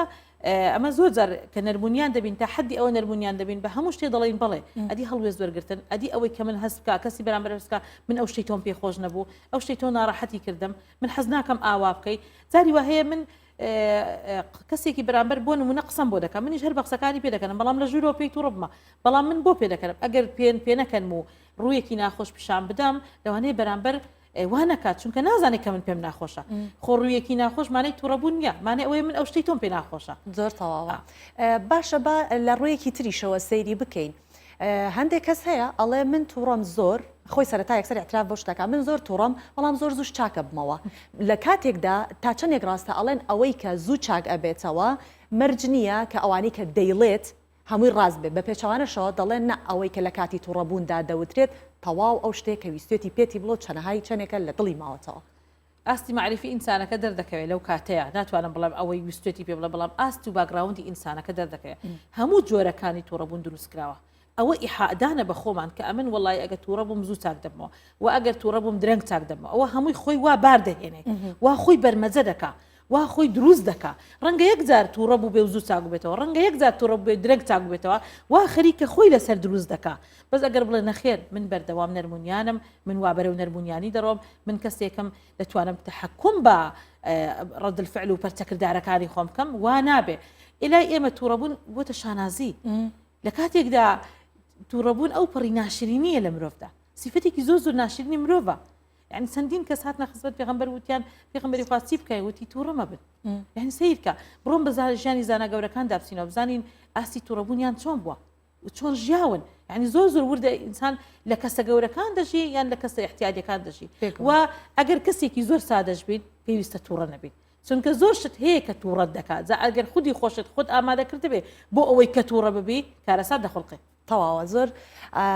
ئەمە زۆر جار کە نەرمونیان دەبین تا حەدی ئەوە نەرمونیان دەبین بە هەموو شتێ دەڵێین بەڵێ ئەدی هەڵوێست وەرگتن ئەدی ئەوەی کە من هەست بکە کەسی بەرامبەر هەست بکە من ئەو شتەی تۆم پێ خۆش نەبوو ئەو شتەی تۆ ناڕەحەتی کردم من حەز ناکەم ئاوا بکەی جاری وا هەیە من. کەسێکی بەرامبەر بۆ نمونە قسەم بۆ دەکەم منیش هەر بە قسەکانی پێ دەکەنم بەڵام لە ژوورەوە پێی تووڕە بمە بەڵام من بۆ پێ دەکەنم ئەگەر پێن پێ نەکەنم و ڕوویەکی ناخۆش پیشان بدەم لەوانەیە بەرامبەر وا نەکات چونکە نازانێت کە من پێم ناخۆشە خۆ ڕوویەکی ناخۆش مانای تووڕەبوون نییە مانای ئەوەیە من ئەو شتەی تۆم پێ ناخۆشە. زۆر تەواوە باشە با لە ڕوویەکی تریشەوە سەیری بکەین هەندێک کەس هەیە ئەڵێ من تووڕەم زۆر خۆی سەرەتا یەکسەر اعتراف بەو شتەکە من زۆر تووڕەم بەڵام زۆر زووش چاکە بمەوە لە کاتێکدا تا چەندێک ڕاستە ئەڵێن ئەوەی کە زوو چاک ئەبێتەوە مەرج نییە کە ئەوانەی کە دەیڵێت هەمووی ڕاست بێت، بە پێچەوانەشەوە دەڵێن نا ئەوەی کە لە کاتی توڕەبووندا دەوترێت تەواو ئەو شتەیە کە ویستویەتی پێتی بڵێ و چەنەهای چەنێکە لە دڵی ماوەتەوە. ئاستی مەعریفی ئینسانەکە دەردەکەوێت لەو کاتەیا، ناتوانم بڵێم ئەوەی ویستویەتی پێ بڵێ بەڵام ئاست و background ی ئینسانەکە دەردەکەوێت. هەموو جۆرەکانی توڕەبوون دروست کراوە. ئەوە ئیحائدانە بە خۆمان کە ئەمن وەڵای ئەگەر توڕە بووم زوو چاک دەبمەوە و ئەگەر توڕە بووم درەنگ چاک دەبمەوە ئەوە هەمووی خۆی وا بار دەهێنێ وا خۆی بەرمەجە دەکا وا خۆی دروست دەکا ڕەنگە یەک جار تووڕە بوو بێ و زوو چاک بێتەوە ڕەنگە یەک جار تووڕە بێ درەنگ چاک بێتەوە وا خەریکە خۆی لەسەر دروست دەکا بەس ئەگەر بڵێ نەخێر من بەردەوام نەرمونیانم من وا بەرەو نەرمونیانی دەڕۆم من کەسێکم دەتوانم تحکم بە ڕەد الفعل و پەرچەکردارەکانی خۆم بکەم وا نابێ ئلای ئێمە تووڕەبوون بۆتە شانازی لە کاتێکدا تووڕەبوون ئەو پەڕی ناشرینیە لە مرۆڤدا سیفەتێکی زۆر زۆر ناشرینی مرۆڤە یعنی چەندین کەس هاتنە خزمەت پێغەمبەر وتیان پێغەمبەری خوا چی بکەین وتی تووڕە مەبن یعنی سیرکە بڕۆم بە ژیانی زانا گەورەکان دابچینەوە بزانین ئاستی تووڕەبوونیان چۆن بووە و چۆن ژیاون یعنی زۆر زۆر وردە ئینسان لە کەسە گەورەکان دەژی یان لە کەسە احتیادەکان دەژی و ئەگەر کەسێکی زۆر سادەش بیت پێویستە تووڕە نەبیت چونکە زۆر شت هەیە کە تووڕەت دەکات جا ئەگەر خودی خۆشت خۆت ئامادە کردبێ بۆ ئەوەی کە تووڕە ببی کارەسات دەخوڵقێ. تەواوە زۆر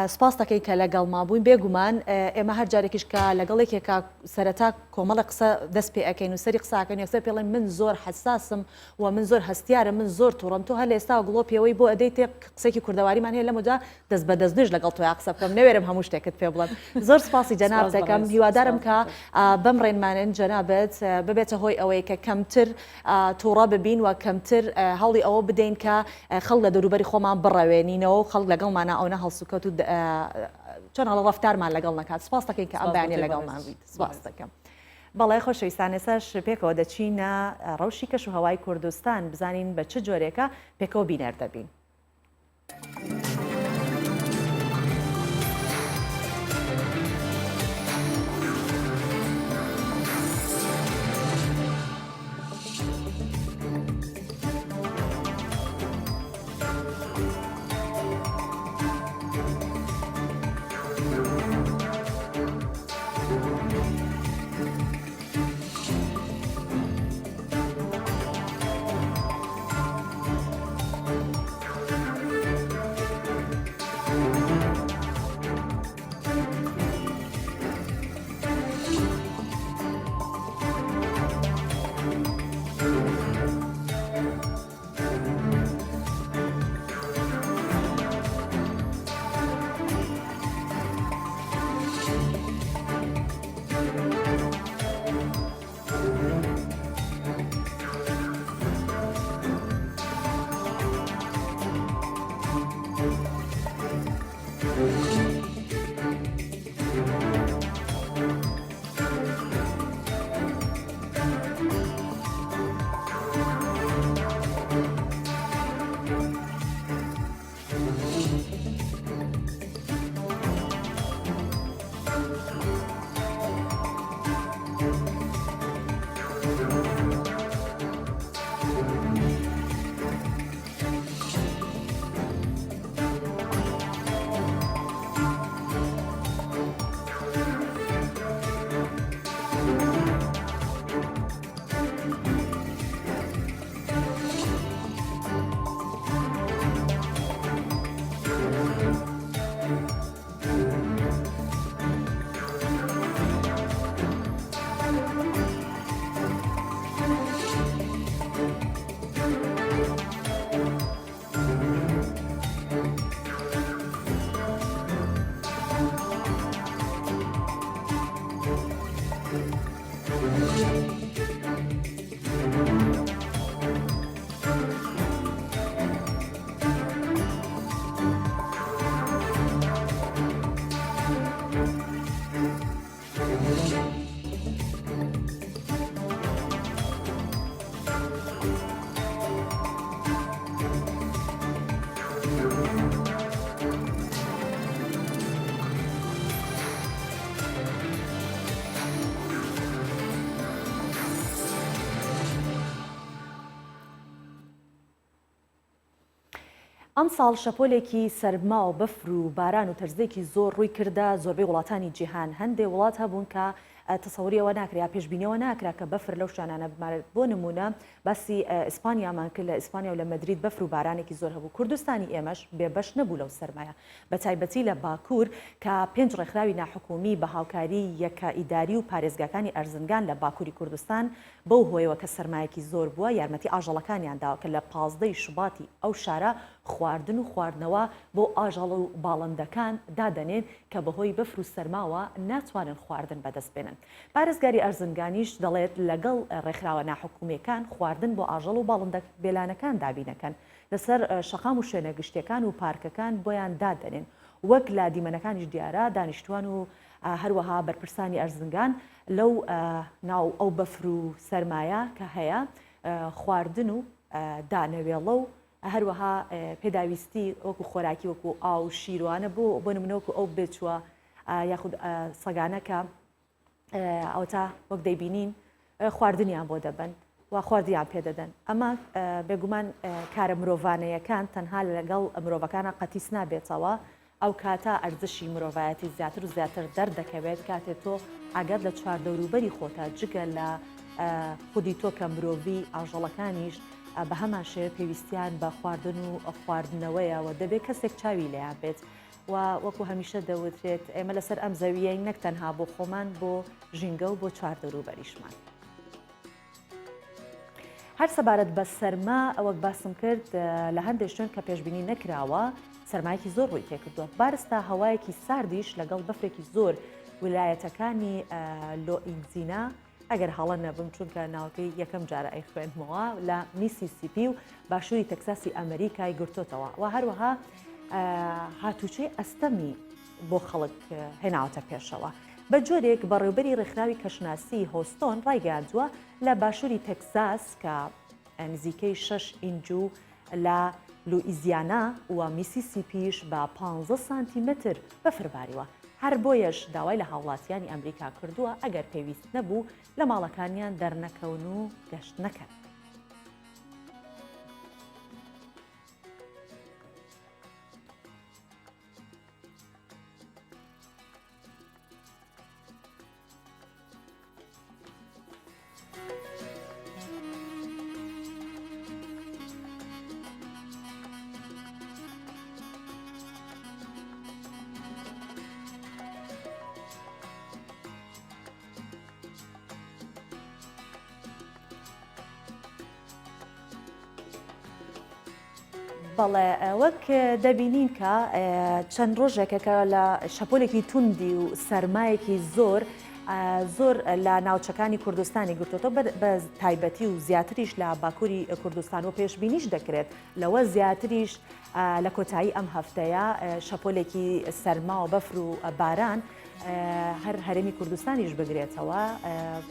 سپاس دەکەین کە لەگەڵما بووین بێگومان ئێمە هەر جارێکیش کە لەگەڵ یەکێکا سەرەتا کۆمەڵە قسە دەست پێ ئەەکەین و سەری قساکەن یەکسەر پێڵێن من زۆر حساسم و من زۆر هەستیارم من زۆر توڕەم تۆ هەر لە ئێستا گڵۆپیەوەی بۆ ئەدەی تێ قسێکی کوردەواریمان هەیە لەمەدا دەست بە دەست نوێژ لەگەڵ تۆیا قسە بکەم نەوێرم هەموو شتێکت پێ بڵێم زۆر سپاسی جەناب دەکەم هیوادارم کە بەم ڕێنمانن جەنابت ببێتە هۆی ئەوەی کە کەمتر تووڕە ببین و کەمتر هەوڵی ئەوە بدەین کە خەڵک لە دەوروبەری خۆمان بڕەوێنینەوە و خەڵک لەگەڵمانە ئەوە هەڵسوکەوت و چۆن هەڵە ڕەفتارمان لەگەڵ نەکات سپاس دەکەین کە ئەم بەیانە لەگەڵمان بوویت سپاس دەکەم. بەڵێ خۆشەویستان ئێستاش پێکەوە دەچینە ڕەوشی کەش و هەوای کوردستان بزانین بە چ جۆرێکە پێکەوە بینەر دەبین. ئەمساڵ شەپۆلێکی سەرما و بەفر و باران و تەرزێکی زۆر ڕووی کردە زۆربەی وڵاتانی جیهان، هەندێ وڵات هەبوون کە تەسەوری ئەوە ناکرا یا پێشبینی ئەوە ناکرا کە بەفر لەو شوێنانە بمارێت، بۆ نموونە باسی ئیسپانیامان کرد، لە ئیسپانیا و لە مەدرید بەفر و بارانێکی زۆر هەبوو، کوردستانی ئێمەش بێ بەش نەبوو لەو سەرمایە بەتایبەتی لە باکوور کە پێنج ڕێکخراوی ناحکومی بە هاوکاری یەکە ئیداری و پارێزگاکانی ئەرزنگان لە باکووری کوردستان بەو هۆیەوە کە سەرمایەکی زۆر بووە یارمەتی ئاژەڵەکانیان داوە کە لە 15 ی شوباتی ئەو شارە خواردن و خواردنەوە بۆ ئاژەڵ و باڵندەکان دادەنێن کە بەهۆی بەفر و سەرماوە ناتوانن خواردن بەدەست بێنن. پارێزگاری ئەرزنگانیش دەڵێت لەگەڵ ڕێکخراوە ناحکومییەکان خواردن بۆ ئاژەڵ و باڵندە بێلانەکان دابینەکەن لەسەر شەقام و شوێنە گشتیەکان و پارکەکان بۆیان دادەنێن وەک لە دیمەنەکانیش دیارە دانیشتوان و هەروەها بەرپرسانی ئەرزنگان لەو ناو ئەو بەفر و سەرمایە کە هەیە خواردن و دانەوێڵە و هەروەها پێداویستی وەکو خۆراکی وەکو ئاو و شیروانە بۆ بۆ نمونە وەکو ئەو بێچووە یاخود سەگانە کە ئەوتا وەک دەیبینین خواردنیان بۆ دەبن و خواردیان پێدەدەن ئەمە بێگومان کارە مرۆڤانەیەکان تەنها لەگەڵ مرۆڤەکانە قەتیس نابێتەوە ئەو کاتە ئەرزشی مرۆڤایەتی زیاتر و زیاتر دەردەکەوێت کاتێ تۆ ئاگات لە چواردەوروبەری خۆتە جگە لە خودی تۆ کە مرۆڤی ئاژەڵەکانیش بە هەمان شێوە پێویستیان بە خواردن و خواردنەوەیە و دەبێت کەسێک چاوی لێیان بێت و وەکو هەمیشە دەوترێت ئێمە لەسەر ئەم زەویەین نەک تەنها بۆ خۆمان بۆ ژینگە و بۆ چواردەوروبەریشمان. هەر سەبارەت بە سەرما وەک باسم کرد لە هەندێک شوێن کە پێشبینی نەکراوە سەرمایەکی زۆر ڕووی تێکردووە بارستا هەوایەکی ساردیش لەگەڵ بەفرێکی زۆر ولایەتەکانی لۆئینزینا ئەگەر هەڵە نەبم چونکە ناوەکەی یەکەم جارە ئەیخوێنمەوە لە میسیسیپی و باشووری تەکساسی ئەمریکای گرتۆتەوە و هەروەها هاتوچۆی ئەستەمی بۆ خەڵک هێناوەتە پێشەوە. بە جۆرێک بەڕێوبەری ڕێکخراوی کەشناسی هۆستۆن ڕایگەیاندووە لە باشووری تەکساس کە نزیکەی شەش ئینج و لە لوئیزیانا و میسیسیپیش بە 15 سانتیمەتر بەفر باریوە، هەر بۆیەش داوای لە هاوڵاتیانی ئەمریکا کردووە ئەگەر پێویست نەبوو لە ماڵەکانیان دەرنەکەون و گەشت نەکەن. بەڵێ وەک دەبینین کە چەند ڕۆژێکە کە لە شەپۆلێکی توندی و سەرمایەکی زۆر زۆر لە ناوچەکانی کوردستانی گرتوتەوە بە تایبەتی و زیاتریش لە باکووری کوردستان و پێشببینیش دەکرێت لەوە زیاتریش لە کۆتایی ئەم هەفتەیە شەپۆلێکی سەرما و بەفر و باران هەر هەرێمی کوردستانیش بگرێتەوە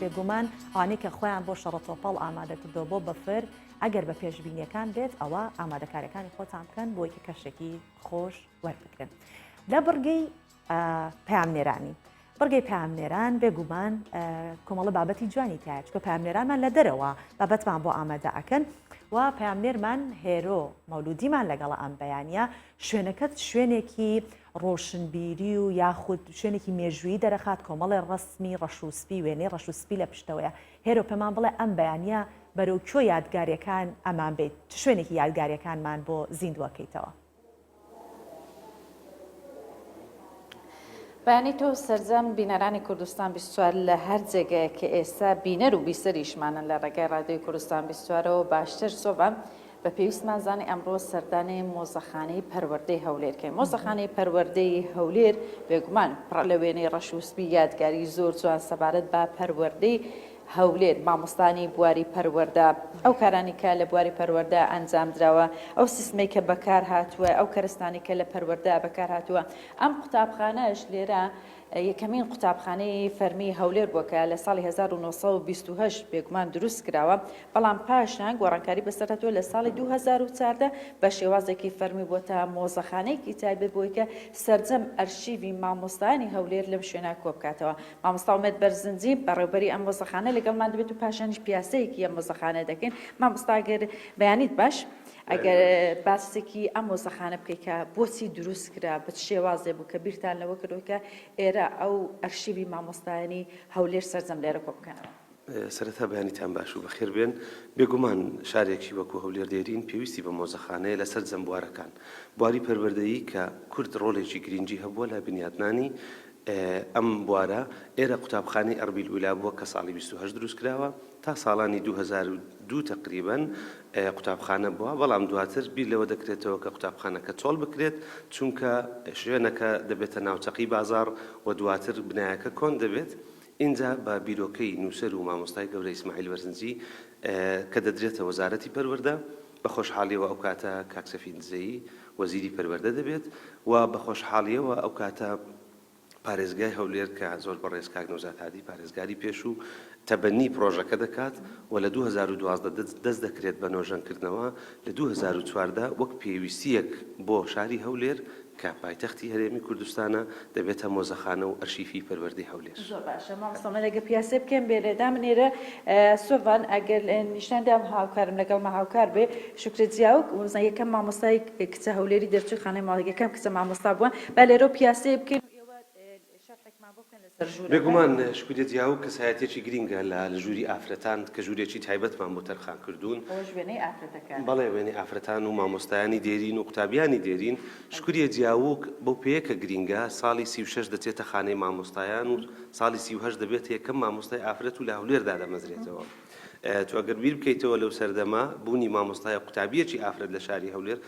بێگومان ئەوانەی کە خۆیان بۆ شەڕەتۆپەڵ ئامادە کردەوە بۆ بەفر ئەگەر بە پێشبینیەکان بێت ئەوە ئامادەکاریەکانی خۆتان بکەن بۆی کە کەشێکی خۆش وەربگرن لە بڕگەی پامنێرانی بڕگەی پامنێران بێگومان کۆمەڵە بابەتی جوانی تایە چکە پامنێرانمان لە دەرەوە بابەتمان بۆ ئامادە ئەکەن و پامنێرمان هێرۆ مەولودیمان لەگەڵە ئەم بەیانە شوێنەکەت شوێنێکی ڕۆشنبیری و یاخود شوێنێکی مێژوویی دەرەخات کۆمەڵێ ڕەسمی ڕەش و سپی وێنەی ڕەش و سپی لە پشتەوەیە هێرۆ پێمان بڵێ ئەم بەیانیە بەرەو کوێ یادگاریەکان ئەمان بیت چ شوێنێکی یادگاریەکانمان بۆ زیندوەکەیتەوە؟ بەیانی تۆ سەرجەم بینەرانی کوردستان 24 لە هەر جێگەیەک کە ئێستا بینەر و بیسەریشمانن لە ڕێگای ڕادیۆی کوردستان 24ەوە باشتر سۆڤان بە پێویستمان زانی ئەمڕۆ سەردانی مۆزەخانەی پەروەردەی هەولێر کەین. مۆزەخانەی پەروەردەی هەولێر بێگومان پڕە لە وێنەی ڕەش و سپی یادگاری زۆر جوان سەبارەت بە پەروەردەی هەولێر، مامۆستانی بواری پەروەردە، ئەو کارانی کە لە بواری پەروەردە ئەنجام دراوە، ئەو سیستمەی کە بەکار هاتووە، ئەو کەرستانەی کە لە پەروەردە بەکار هاتووە. ئەم قوتابخانەش لێرە یەکەمین قوتابخانەی فەرمی هەولێر بووە کە لە ساڵی 1928 بێگومان دروست کراوە، بەڵام پاشان گۆڕانکاری بەسەر هاتووە لە ساڵی 2014 بە شێوازێکی فەرمی بۆتە مۆزەخانەیەکی تایبەت بۆی کە سەرجەم ئەرشیڤی مامۆستایانی هەولێر لەم شوێنە کۆبکاتەوە. مامۆستا ئومێد بەرزنجی، بەڕێوبەری ئەم مۆزەخانە. لەگەڵمان دەبێت و پاشانیش پیاسەیەکی ئەم مۆزەخانە دەکەین. مامۆستا گەر بەیانیت باش ئەگەر باسێکی ئەم مۆزەخانە بکەیت کە بۆچی دروست کرا بە چ شێوازێ بوو کە بیرتان لەوە کردەوە کە ئێرە ئەو ئەرشیوی مامۆستایانی هەولێر سەرجەم لێرە کۆ بکەنەوە؟ سەرەتا بەیانیتان باش و بەخێر بێن. بێگومان شارێکی وەکو هەولێر دێرین پێویستی بە مۆزەخانەیە لە سەرجەم بوارەکان. بواری پەروەردەیی کە کورد ڕۆڵێکی گرینگی هەبووە لە بنیاتنانی ئەم بوارە، ئێرە قوتابخانەی ئەربیل ئولا بووە کە ساڵی 28 دروست کراوە تا ساڵانی 2002 تەقریبەن قوتابخانە بووە، بەڵام دواتر بیر لەوە دەکرێتەوە کە قوتابخانەکە چۆڵ بکرێت چونکە شوێنەکە دەبێتە ناوچەقی بازاڕ و دواتر بنایەکە کۆن دەبێت. ئینجا بە بیرۆکەی نووسەر و مامۆستای گەورە ئیسماعیل بەرزنجی کە دەدرێتە وەزارەتی پەروەردە، بە خۆشحاڵیەوە ئەو کاتە کاک سەفین دزەیی وەزیری پەروەردە دەبێت و بە خۆشحاڵیەوە ئەو کاتە پارێزگای هەولێر کە زۆر بەڕێز کاک نەوزاد هادی پارێزگاری پێشوو تەبەنی پڕۆژەکە دەکات و لە 2012 دەست دەکرێت بە نۆژەنکردنەوە، لە 2014 وەک پێویستییەک بۆ شاری هەولێر کە پایتەختی هەرێمی کوردستانە، دەبێتە مۆزەخانە و ئەرشیفی پەروەردەی هەولێر. زۆر باشە مامۆستا من ئەگەر پیاسەی بکەم بێ دامنێرە سۆڤان ئەگەر نیشان دام هاوکارم لەگەڵمە هاوکار بێ شوکرە جیاوک وزان یەکەم مامۆستای کچە هەولێری دەرچووی خانەی ماڵ یەکەم کچە مامۆستا بووە با لێرەوە پیاسەی بکەین و ئێوە شەرحێکمان بۆ بکەن لەسەر ژوورەکان. بێگومان شکوریە جیاوک کەسایەتیەکی گرینگە لە ژووری ئافرەتان کە ژوورێکی تایبەتمان بۆ تەرخان کردوون. ئەوەش وێنەی ئافرەتەکانە. بەڵێ وێنەی ئافرەتان و مامۆستایانی دێرین و قوتابیانی دێرین. شکوریە جیاوک بەو پێیە کە گرینگە، ساڵی 36 دەچێتە خانەی مامۆستایان و ساڵی 38 دەبێتە یەکەم مامۆستای ئافرەت و لە هەولێر دادەمەزرێتەوە. تۆ ئەگەر بیر بکەیتەوە لەو سەردەمە بوونی مامۆستایە قوتابیەکی ئافرەت لە شاری هەولێر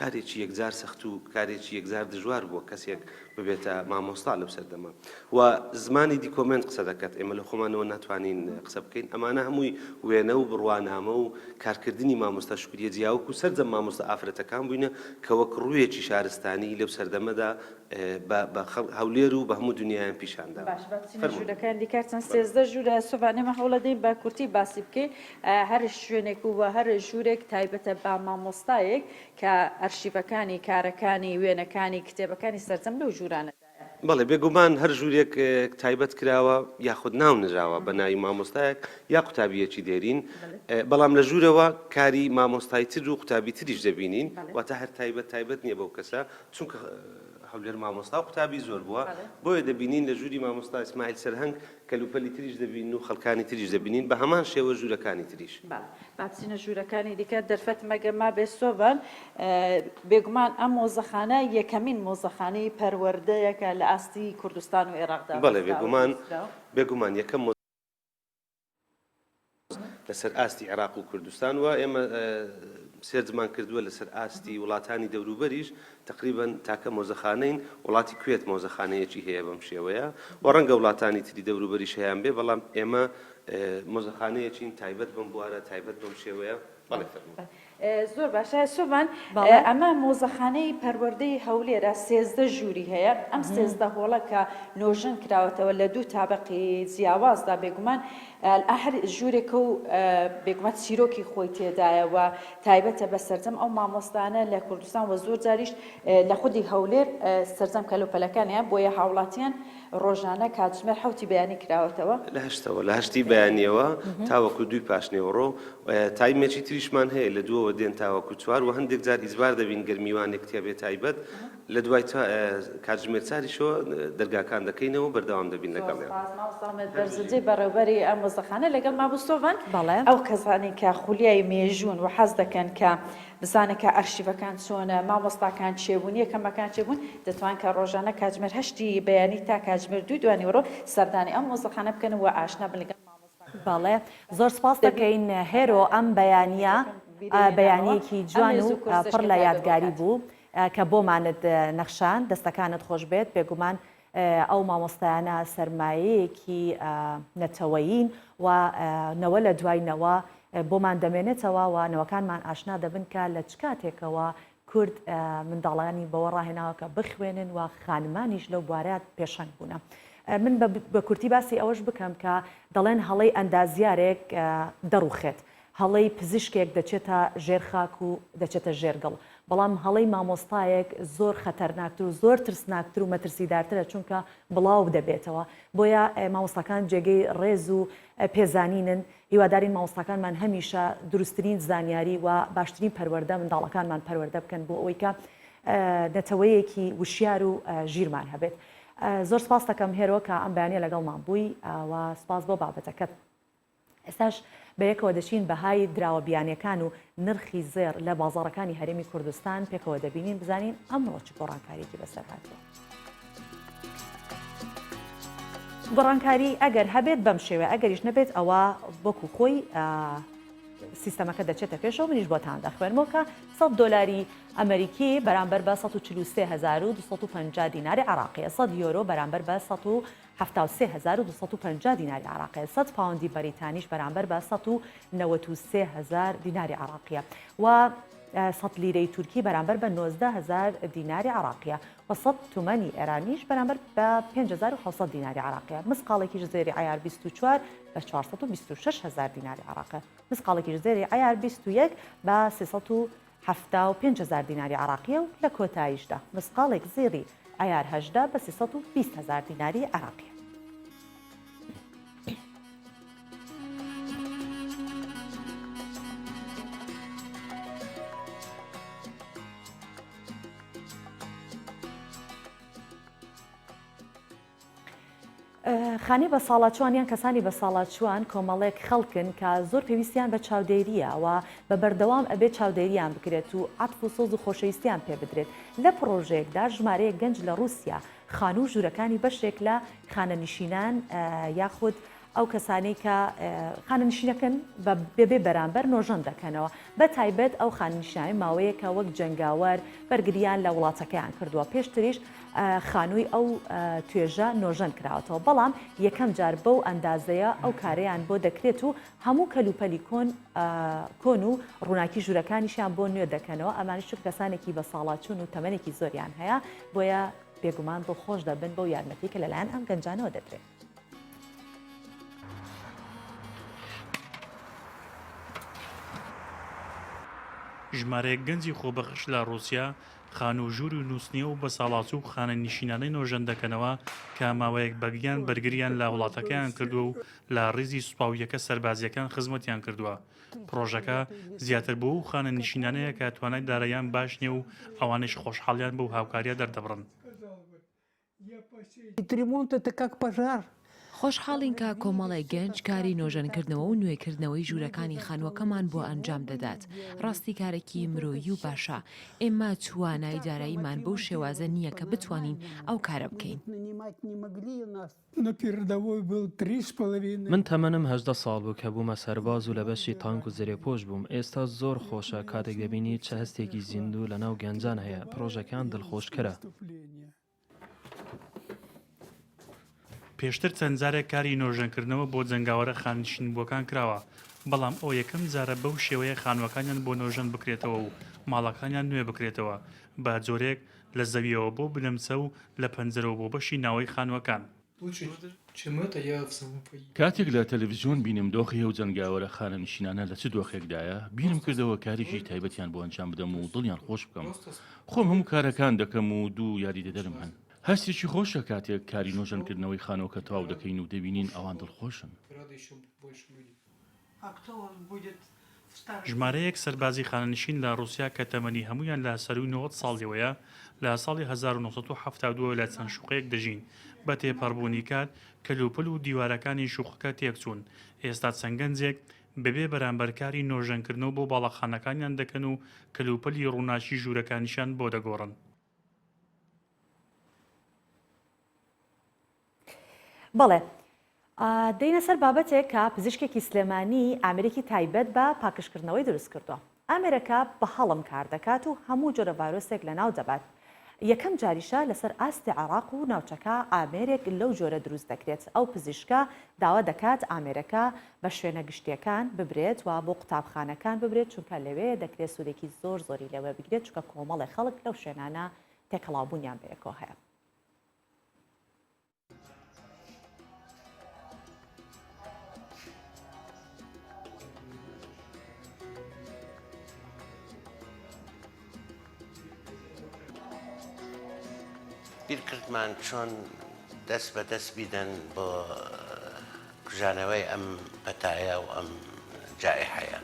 کارێکی یەکجار سەخت و کارێکی یەکجار دژوار بووە کەسێک ببێتە مامۆستا لەو سەردەمە و زمانی دیکۆمێنت قسە دەکات ئێمە لە خۆمانەوە ناتوانین قسە بکەین ئەمانە هەمووی وێنە و بڕوانامە و کارکردنی مامۆستا شوکریە جیاوک و سەرجەم مامۆستا ئافرەتەکان بووینە کە وەک ڕوویەکی شارستانی لەو سەردەمەدا بە هەولێر و بە هەموو دنیایان پیشاندا. باش با بچینە ژوورەکانی دیکە چەند 13 ژوورە سۆڤان ئێمە هەوڵەدەین بە کورتی باسی بکەین هەر شوێنێک و هەر ژوورێک تایبەتە بە مامۆستایەک کە ئەرشیفەکانی، کارەکانی، وێنەکانی، کتێبەکانی سەرجەم لەو ژوورانەدایە. بەڵێ بێگومان هەر ژوورێک تایبەت کراوە یاخود ناو نراوە بە ناوی مامۆستایەک یا قوتابییەکی دێرین، بەڵام لە ژوورەوە کاری مامۆستای تر و قوتابی تریش دەبینین، واتە هەر تایبەت تایبەت نییە بەو کەسە، چونکە هەولێر مامۆستا و قوتابی زۆر بووە، بۆیە دەبینین لە ژووری مامۆستا ئیسماعیل سەرهەنگ کەلوپەلی تریش دەبینن و خەڵکانی تریش دەبینین، بە هەمان شێوە ژوورەکانی تریش. بەڵێ با بچینە ژوورەکانی دیکە، دەرفەت مەگە مابێ سۆڤان، بێگومان ئەم مۆزەخانە یەکەمین مۆزەخانەی پەروەردەیە کە لە ئاستی کوردستان و ئێراقدا بەڵێ بێگومان، بێگومان یەکەم لەسەر ئاستی عێراق و کوردستان و ئێمە search مان کردووە لەسەر ئاستی وڵاتانی دەوروبەریش تەقریبەن تاکە مۆزەخانەین، وڵاتی کوێت مۆزەخانەیەکی هەیە بەم شێوەیە و ڕەنگە وڵاتانی تری دەوروبەریش هەیان بێ، بەڵام ئێمە مۆزەخانەیەکین تایبەت بەم بوارە، تایبەت بەم شێوەیە. بەڵێ فەرموو. زۆر باشە سۆڤان، ئەمە مۆزەخانەی پەروەردەی هەولێرە، 13 ژووری هەیە، ئەم 13 هۆڵە کە نۆژەن کراوەتەوە لە دوو تابقی جیاوازدا، بێگومان هەر ژوورێکە و بێگومان چیرۆکی خۆی تێدایە و تایبەتە بە سەرجەم ئەو مامۆستانە لە کوردستان و زۆر جاریش لە خودی هەولێر سەرجەم کەلوپەلەکانیان بۆیە هاوڵاتیان ڕۆژانە کاتژمێر حەوتی بەیانی کراوەتەوە. لە هەشتەوە لە هەشتی بەیانیەوە تاوەکو دووی پاشنێوەڕۆ تایمێکی تریشمان هەیە لە دووەوە دێن تاوەکو چوار و هەندێک جار ئیجبار دەبین گەر میوانێک تیابێ تایبەت لە دوای کاتژمێر چاریشەوە دەرگاکان دەکەینەوە بەردەوام دەبین لەگەڵیان. زۆر سوپاس مامۆستا ئومێد بەرزنجی بەڕێوبەری ئەم مۆزەخانە لەگەڵ مامۆ سۆڤان بەڵێ. ئەو کەسانەی کە خولیای مێژوون و حەز دەکەن کە بزانن کە ئەرشیفەکان چۆنە، مامۆستاکان کێ بوون، یەکەمەکان کێ بوون، دەتوان کە ڕۆژانە کاتژمێر هەشتی بەیانی تا کاتژمێر دووی دوانیوەڕۆ سەردانی ئەم مۆزەخانە بکەن و ئاشنا بن لەگەڵ مامۆستاکان. بەڵێ زۆر سپاس دەکەین هێرۆ ئەم بەیانیە بەیانیەکی جوان و پڕ لە یادگاری بوو کە بۆمانت نەخشاند دەستەکانت خۆش بێت بێگومان ئەو مامۆستایانە سەرمایەیەکی نەتەوەیین و نەوە لە دوای نەوە بۆمان دەمێنێتەوە و نەوەکانمان ئاشنا دەبن کە لە چ کاتێکەوە کورد منداڵانی بەوە ڕاهێناوە کە بخوێنن و خانمانیش لەو بوارە پێشەنگ بوونە. من بە کورتی باسی ئەوەش بکەم کە دەڵێن هەڵەی ئەندازیارێک دەڕوخێت. هەڵەی پزیشکێک دەچێتە ژێر خاک و دەچێتە ژێر گڵ، بەڵام هەڵەی مامۆستایەک زۆر خەتەرناکتر و زۆر ترسناکتر و مەترسیدارترە چونکە بڵاو دەبێتەوە. بۆیە مامۆستاکان جێگەی ڕێز و پێزانینن، هیوادارین مامۆستاکانمان هەمیشە دروستترین زانیاری و باشترین پەروەردە منداڵەکانمان پەروەردە بکەن بۆ ئەوەی کە نەتەوەیەکی وشیار و ژیرمان هەبێت. زۆر سپاست دەکەم هێرۆ کە ئەم بەیانیە لەگەڵمان بووی و سپاس بۆ بابەتەکەت. ئێستاش بەیەکەوە دەچین بەهای دراوە بیانیەکان و نرخی زێڕ لە بازاڕەکانی هەرێمی کوردستان پێکەوە دەبینین بزانین ئەمڕۆ چ گۆڕانکاریەکی بەسەر هاتووە. گۆڕانکاری ئەگەر هەبێت بەم شێوە ئەگەریش نەبێت ئەوە وەکو خۆی سیستەمەکە دەچێتە پێشەوە منیش بۆتان دەخوێنمەوە کە 100 دۆلاری ئەمریکی بەرامبەر بە 143250 دیناری عراقیە 100 یۆرۆ بەرامبەر بە 73250 دیناری عراقیە 100 پاوەندی بەریتانیش بەرامبەر بە 193000 دیناری عراقیە و 100 لیرەی تورکی بەرامبەر بە 19000 دیناری عراقیە و 100 تومەنی ئێرانیش بەرامبەر بە 5700 دیناری عراقیە مسقاڵێکیش زێری عیار 24 بە 426 هەزار دیناری عراقە مسقاڵێکیش زێری عیار 21 بە 375 هەزار دیناری عراقیە و لە کۆتاییشدا مسقاڵێک زێری عیار 18 بە 320 هەزار دیناری عراقیە. خانەی بەساڵاچووان یان کەسانی بەساڵاچووان کۆمەڵێک خەڵکن کە زۆر پێویستیان بە چاودێرییە و بە بەردەوام ئەبێت چاودێریان بکرێت و عەتف و سۆز و خۆشەویستیان پێ بدرێت. لە پڕۆژەیەکدا ژمارەیەک گەنج لە ڕووسیا خانوو و ژوورەکانی بەشێک لە خانەنشینان یاخود ئەو کەسانەی کە خانەنشینەکەن بە بێ بەرامبەر نۆژەن دەکەنەوە، بە تایبەت ئەو خانەنشینانەی ماوەیەکە وەک جەنگاوەر بەرگرییان لە وڵاتەکەیان کردووە، پێشتریش خانووی ئەو توێژە نۆژەن کراوەتەوە، بەڵام یەکەم جار بەو ئەندازەیە ئەو کارەیان بۆ دەکرێت و هەموو کەلوپەلی کۆن کۆن و ڕووناکی ژوورەکانیشیان بۆ نوێ دەکەنەوە، ئەمانیش چونکە کەسانێکی بەساڵاچوون و تەمەنێکی زۆریان هەیە، بۆیە بێگومان دڵخۆش دەبن بەو یارمەتیەی کە لەلایەن ئەم گەنجانەوە دەدرێت. ژمارەیەک گەنجی خۆبەخش لە ڕووسیا خانوو و ژوور و نووستنی ئەو بەساڵاچوو و خانەنشینانەی نۆژەن دەکەنەوە کە ماوەیەک بە گیان بەرگریان لە وڵاتەکەیان کردووە و لە ڕیزی سوپا و یەکە سەربازییەکان خزمەتیان کردووە. پڕۆژەکە زیاتر بۆ ئەو خانەنشینانەیە کە توانای داراییان باش نییە و ئەوانیش خۆشحاڵیان بەو هاوکارییە دەردەبڕن. خۆشحاڵین کە کۆمەڵێک گەنج کاری نۆژەنکردنەوە و نوێکردنەوەی ژوورەکانی خانووەکەمان بۆ ئەنجام دەدات، ڕاستی کارێکی مرۆیی و باشە، ئێمە توانای داراییمان بەو شێوازە نییە کە بتوانین ئەو کارە بکەین. من تەمەنم 18 ساڵ بوو کە بوومە سەرباز و لە بەشی تانک و زرێپۆش بووم، ئێستا زۆر خۆشە کاتێک دەبینی چ هەستێکی زیندوو لەناو گەنجان هەیە، پڕۆژەکان دڵخۆشکەرە. پێشتر چەند جارێک کاری نۆژەنکردنەوە بۆ جەنگاوەرە خانەنشینبووەکان کراوە، بەڵام ئەوە یەکەم جارە بەو شێوەیە خانووەکانیان بۆ نۆژەن بکرێتەوە و ماڵەکانیان نوێ بکرێتەوە، بە جۆرێک لە زەوییەوە بۆ بنمچە و لە پەنجەرەوە بۆ بەشی ناوەی خانووەکان. کاتێک لە تەلەفزیۆن بینیم دۆخی ئەو جەنگاوەرە خانەنشینانە لە چ دۆخێکدایە، بیرم کردەوە کارێکی تایبەتیان بۆ ئەنجام بدەم و دڵیان خۆش بکەم. خۆم هەموو کارەکان دەکەم و دوو یاریدەدەرم هەن. هەستێکی خۆشە کاتێک کاری نۆژەنکردنەوەی خانووەکە تەواو دەکەین و دەبینین ئەوان دڵخۆشن. ژمارەیەک سەربازی خانەنشین لە ڕووسیا کە تەمەنی هەموویان لە سەرووی 90 ساڵیەوەیە، لە ساڵی 1972 لە چەند شوقەیەک دەژین، بە تێپەڕبوونی کات کەلوپەل و دیوارەکانی شوقەکە تێکچوون، ئێستا چەند گەنجێک بەبێ بەرامبەر کاری نۆژەنکردنەوە بۆ باڵەخانەکانیان دەکەن و کەلوپەلی ڕووناکی ژوورەکانیشیان بۆ دەگۆڕن. بەڵێ دێینە سەر بابەتێک کە پزیشکێکی سلێمانی ئامێرێکی تایبەت بە پاکژکردنەوەی دروست کردووە. ئامێرەکە بە هەڵم کار دەکات و هەموو جۆرە ڤایرۆسێک لەناو دەبات. یەکەم جاریشە لەسەر ئاستی عێراق و ناوچەکە ئامێرێک لەو جۆرە دروست دەکرێت. ئەو پزیشکە داوا دەکات ئامێرەکە بە شوێنە گشتییەکان ببرێت و بۆ قوتابخانەکان ببرێت چونکە لەوێ دەکرێت سوودێکی زۆر زۆری لێ وەربگرێت چونکە کۆمەڵێک خەڵک لەو شوێنانە تێکەڵاوبوونیان بەیەکەوە هەیە. بیر کردمان چۆن دەست بە دەست بیدەن بۆ کوژانەوەی ئەم پەتایە و ئەم جائیحەیە.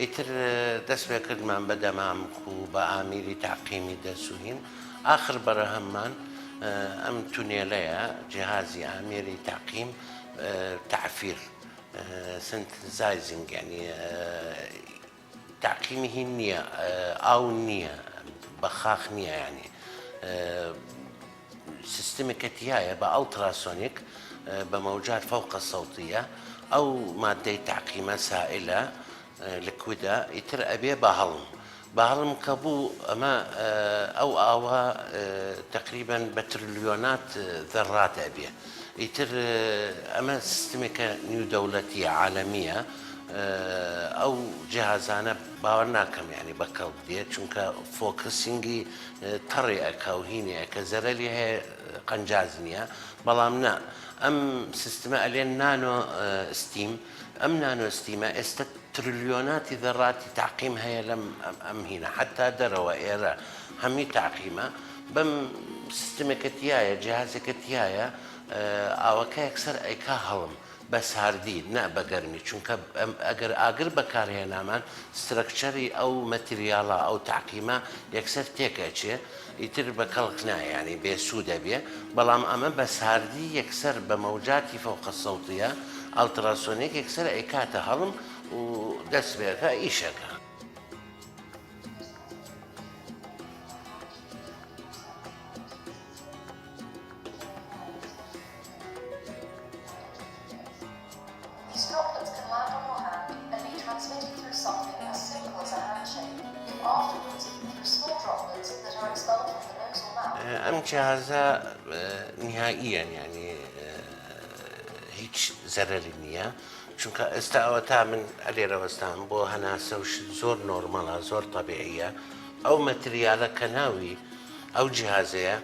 ئیتر دەست پێ کردمان بە دەمامک و بە ئامیری تەعقیمی دەست و هین. ئاخر بەرهەممان ئەم تونێلەیە، جیهازی ئامێری تەعقیم، تەعفیر، synthesizing یانی تەعقیمی هین نییە، ئاو نییە، بەخاخ نییە یانی سیستمێکە تیایە بە ultrasonic بە مەوجات فەوقە سەوتیە ئەو مادەی تەعقیمە سائلە liquid ە ئیتر ئەبێ بە هەڵم بە هەڵم کە بوو ئەمە ئەو ئاوە تەقریبەن بە ترلیۆنات ذەڕات ئەبێ ئیتر ئەمە سیستمێکە نیودەولەتیە عالەمیە ئەو جیهازانە باوەر ناکەم یانی بە کەڵک دێ چونکە focusing ی تەڕی ئەکا و هینی ئەکە زەرەری هەیە قنجاز نییە بەڵام نا ئەم سیستمە ئەلێن nano steam ئەم nano steam ە ئێستا ترلیۆناتی ذەڕاتی تەعقیم هەیە لەم ئەم هینە حەتا دەرەوە ئێرە هەمی تەعقیمە بەم سیستمێکە تیایە جیهازێکە تیایە ئاوەکە یەکسەر ئەیکا هەڵم بە ساردی نە بە گەرمی چونکە ئەگەر ئاگر بەکار هێنامان structure ی ئەو material ە ئەو تەعقیمە یەکسەر تێک ئەچێ ئیتر بە کەڵک نایە یانی بێ سوود ئەبێ بەڵام ئەمە بە ساردی یەکسەر بە مەوجاتی فەوقە سەوتیە ultrasonic یەکسەر ئەیکاتە هەڵم و دەست پێ ئەکا ئیش ئەکا. ئەم جهازە نهائیەن یانی هیچ زەرەری نییە چونکە ئێستا ئەوە تا من ئەلێرە وەستام بۆ هەناسە و شت زۆر normal ە زۆر تەبیعیە ئەو material ە کە ناوی ئەو جیهازەیە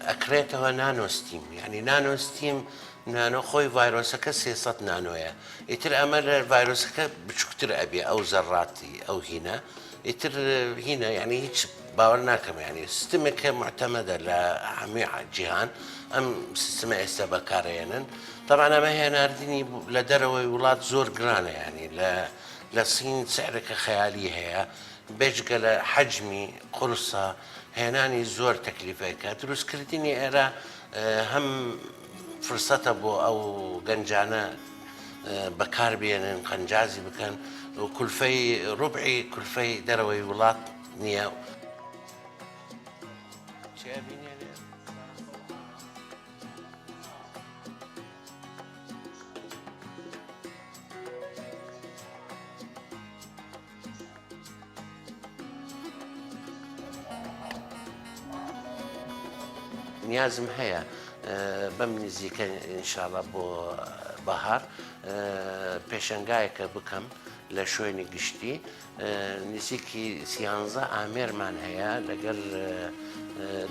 ئەکرێتەوە nano steam یعنی nano steam nano خۆی ڤایرۆسەکە 300 نانۆیە ئیتر ئەمە لە ڤایرۆسەکە بچووکتر ئەبێ ئەو زەڕاتی ئەو هینە ئیتر هینە یعنی هیچ باوەڕ ناکەم یعنی سیستمێکە معتەمەدە لە هەمووی جیهان ئەم سیستمە ئێستا بەکارێنن طبعا ئەمە هێناردنی لە دەرەوەی وڵات زۆر گرانە یعنی لە لە سین سعرەکە خەیالی هەیە بێجگە لە حەجمی قورسە هێنانی زۆر تەکلیفێکە دروستکردنی ئێرە هەم فرسەتە بۆ ئەو گەنجانە بەکار بێنن قەنجازی بکەن و کولفەی ڕوبعی کولفەی دەرەوەی وڵات نییە. نیازم هەیە بەم نزیکە ئینشاڵا بۆ بەهار پێشەنگایەکە بکەم لە شوێنی گشتی نزیکی سیانزە ئامێرمان هەیە لەگەل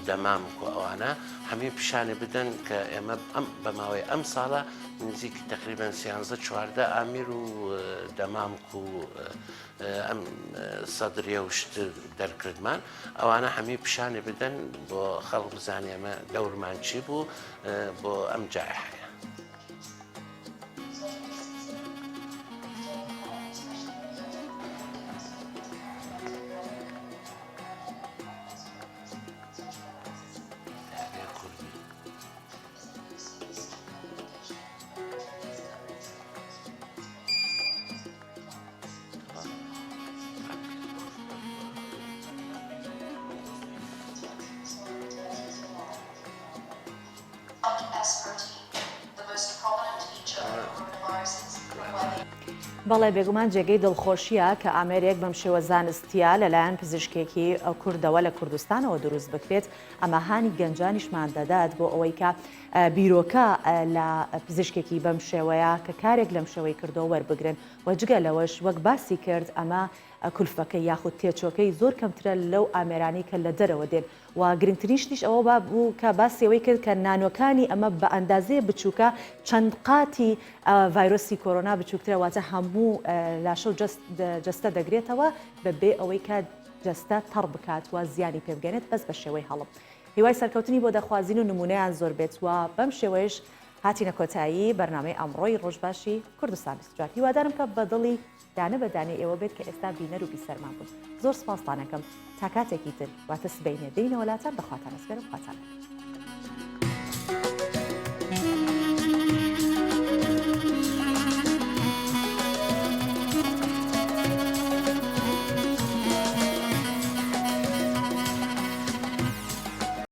دەمامک و ئەوانە هەمووی پیشانی بدەن کە ئێمە ئەم بە ماوەی ئەم ساڵە نزیکی تقریبان سیانزە 14 ئامیر و دەمامک و ئەم سەدریە و شت دەرکردمان ئەوانە هەمووی پیشانی بدەن بۆ خەڵک بزانێ ئێمە دەورمان چی بوو بۆ ئەم جایحەیە. بەڵێ بێگومان جێگەی دڵخۆشییە کە ئامێرێک بەم شێوە زانستییە لەلایەن پزیشکێکی کوردەوە لە کوردستانەوە دروست بکرێت، ئەمە هانی گەنجانیشمان دەدات بۆ ئەوەی کە بیرۆکە لە پزیشکێکی بەم شێوەیە کە کارێک لەم شێوەی کردووە وەربگرن و جگە لەوەش وەک باسی کرد ئەمە کولفەکەی یاخود تێچووەکەی زۆر کەمترە لەو ئامێرانەی کە لە دەرەوە دێن و گرنگترین شتیش ئەوە بوو کە باسی ئەوەی کرد کە نانۆکانی ئەمە بە ئەندازەیە بچووکە چەند قاتی ڤایرۆسی کۆرۆنا بچووکترە واتە هەموو لاشە و جەستە دەگرێتەوە بەبێ ئەوەی کە جەستە تەڕ بکات و زیانی پێ بگەنێت بەس بە شێوەی هەڵم. هیوای سەرکەوتنی بۆ دەخوازین و نموونەیان زۆر بێت و بەم شێوەیەش هاتینە کۆتایی بەرنامەی ئەمڕۆی ڕۆژباشی کوردستان 24. هیوادارم کە بە دڵی دانە بە دانەی ئێوە بێت کە ئێستا بینەر و بیسەرمان بوون. زۆر سپاستان ئەکەم. تا کاتێکی تر واتە سبەینێ دێینەوە لاتان بە خواتان ئەسپێرم خواتان لەگەڵ.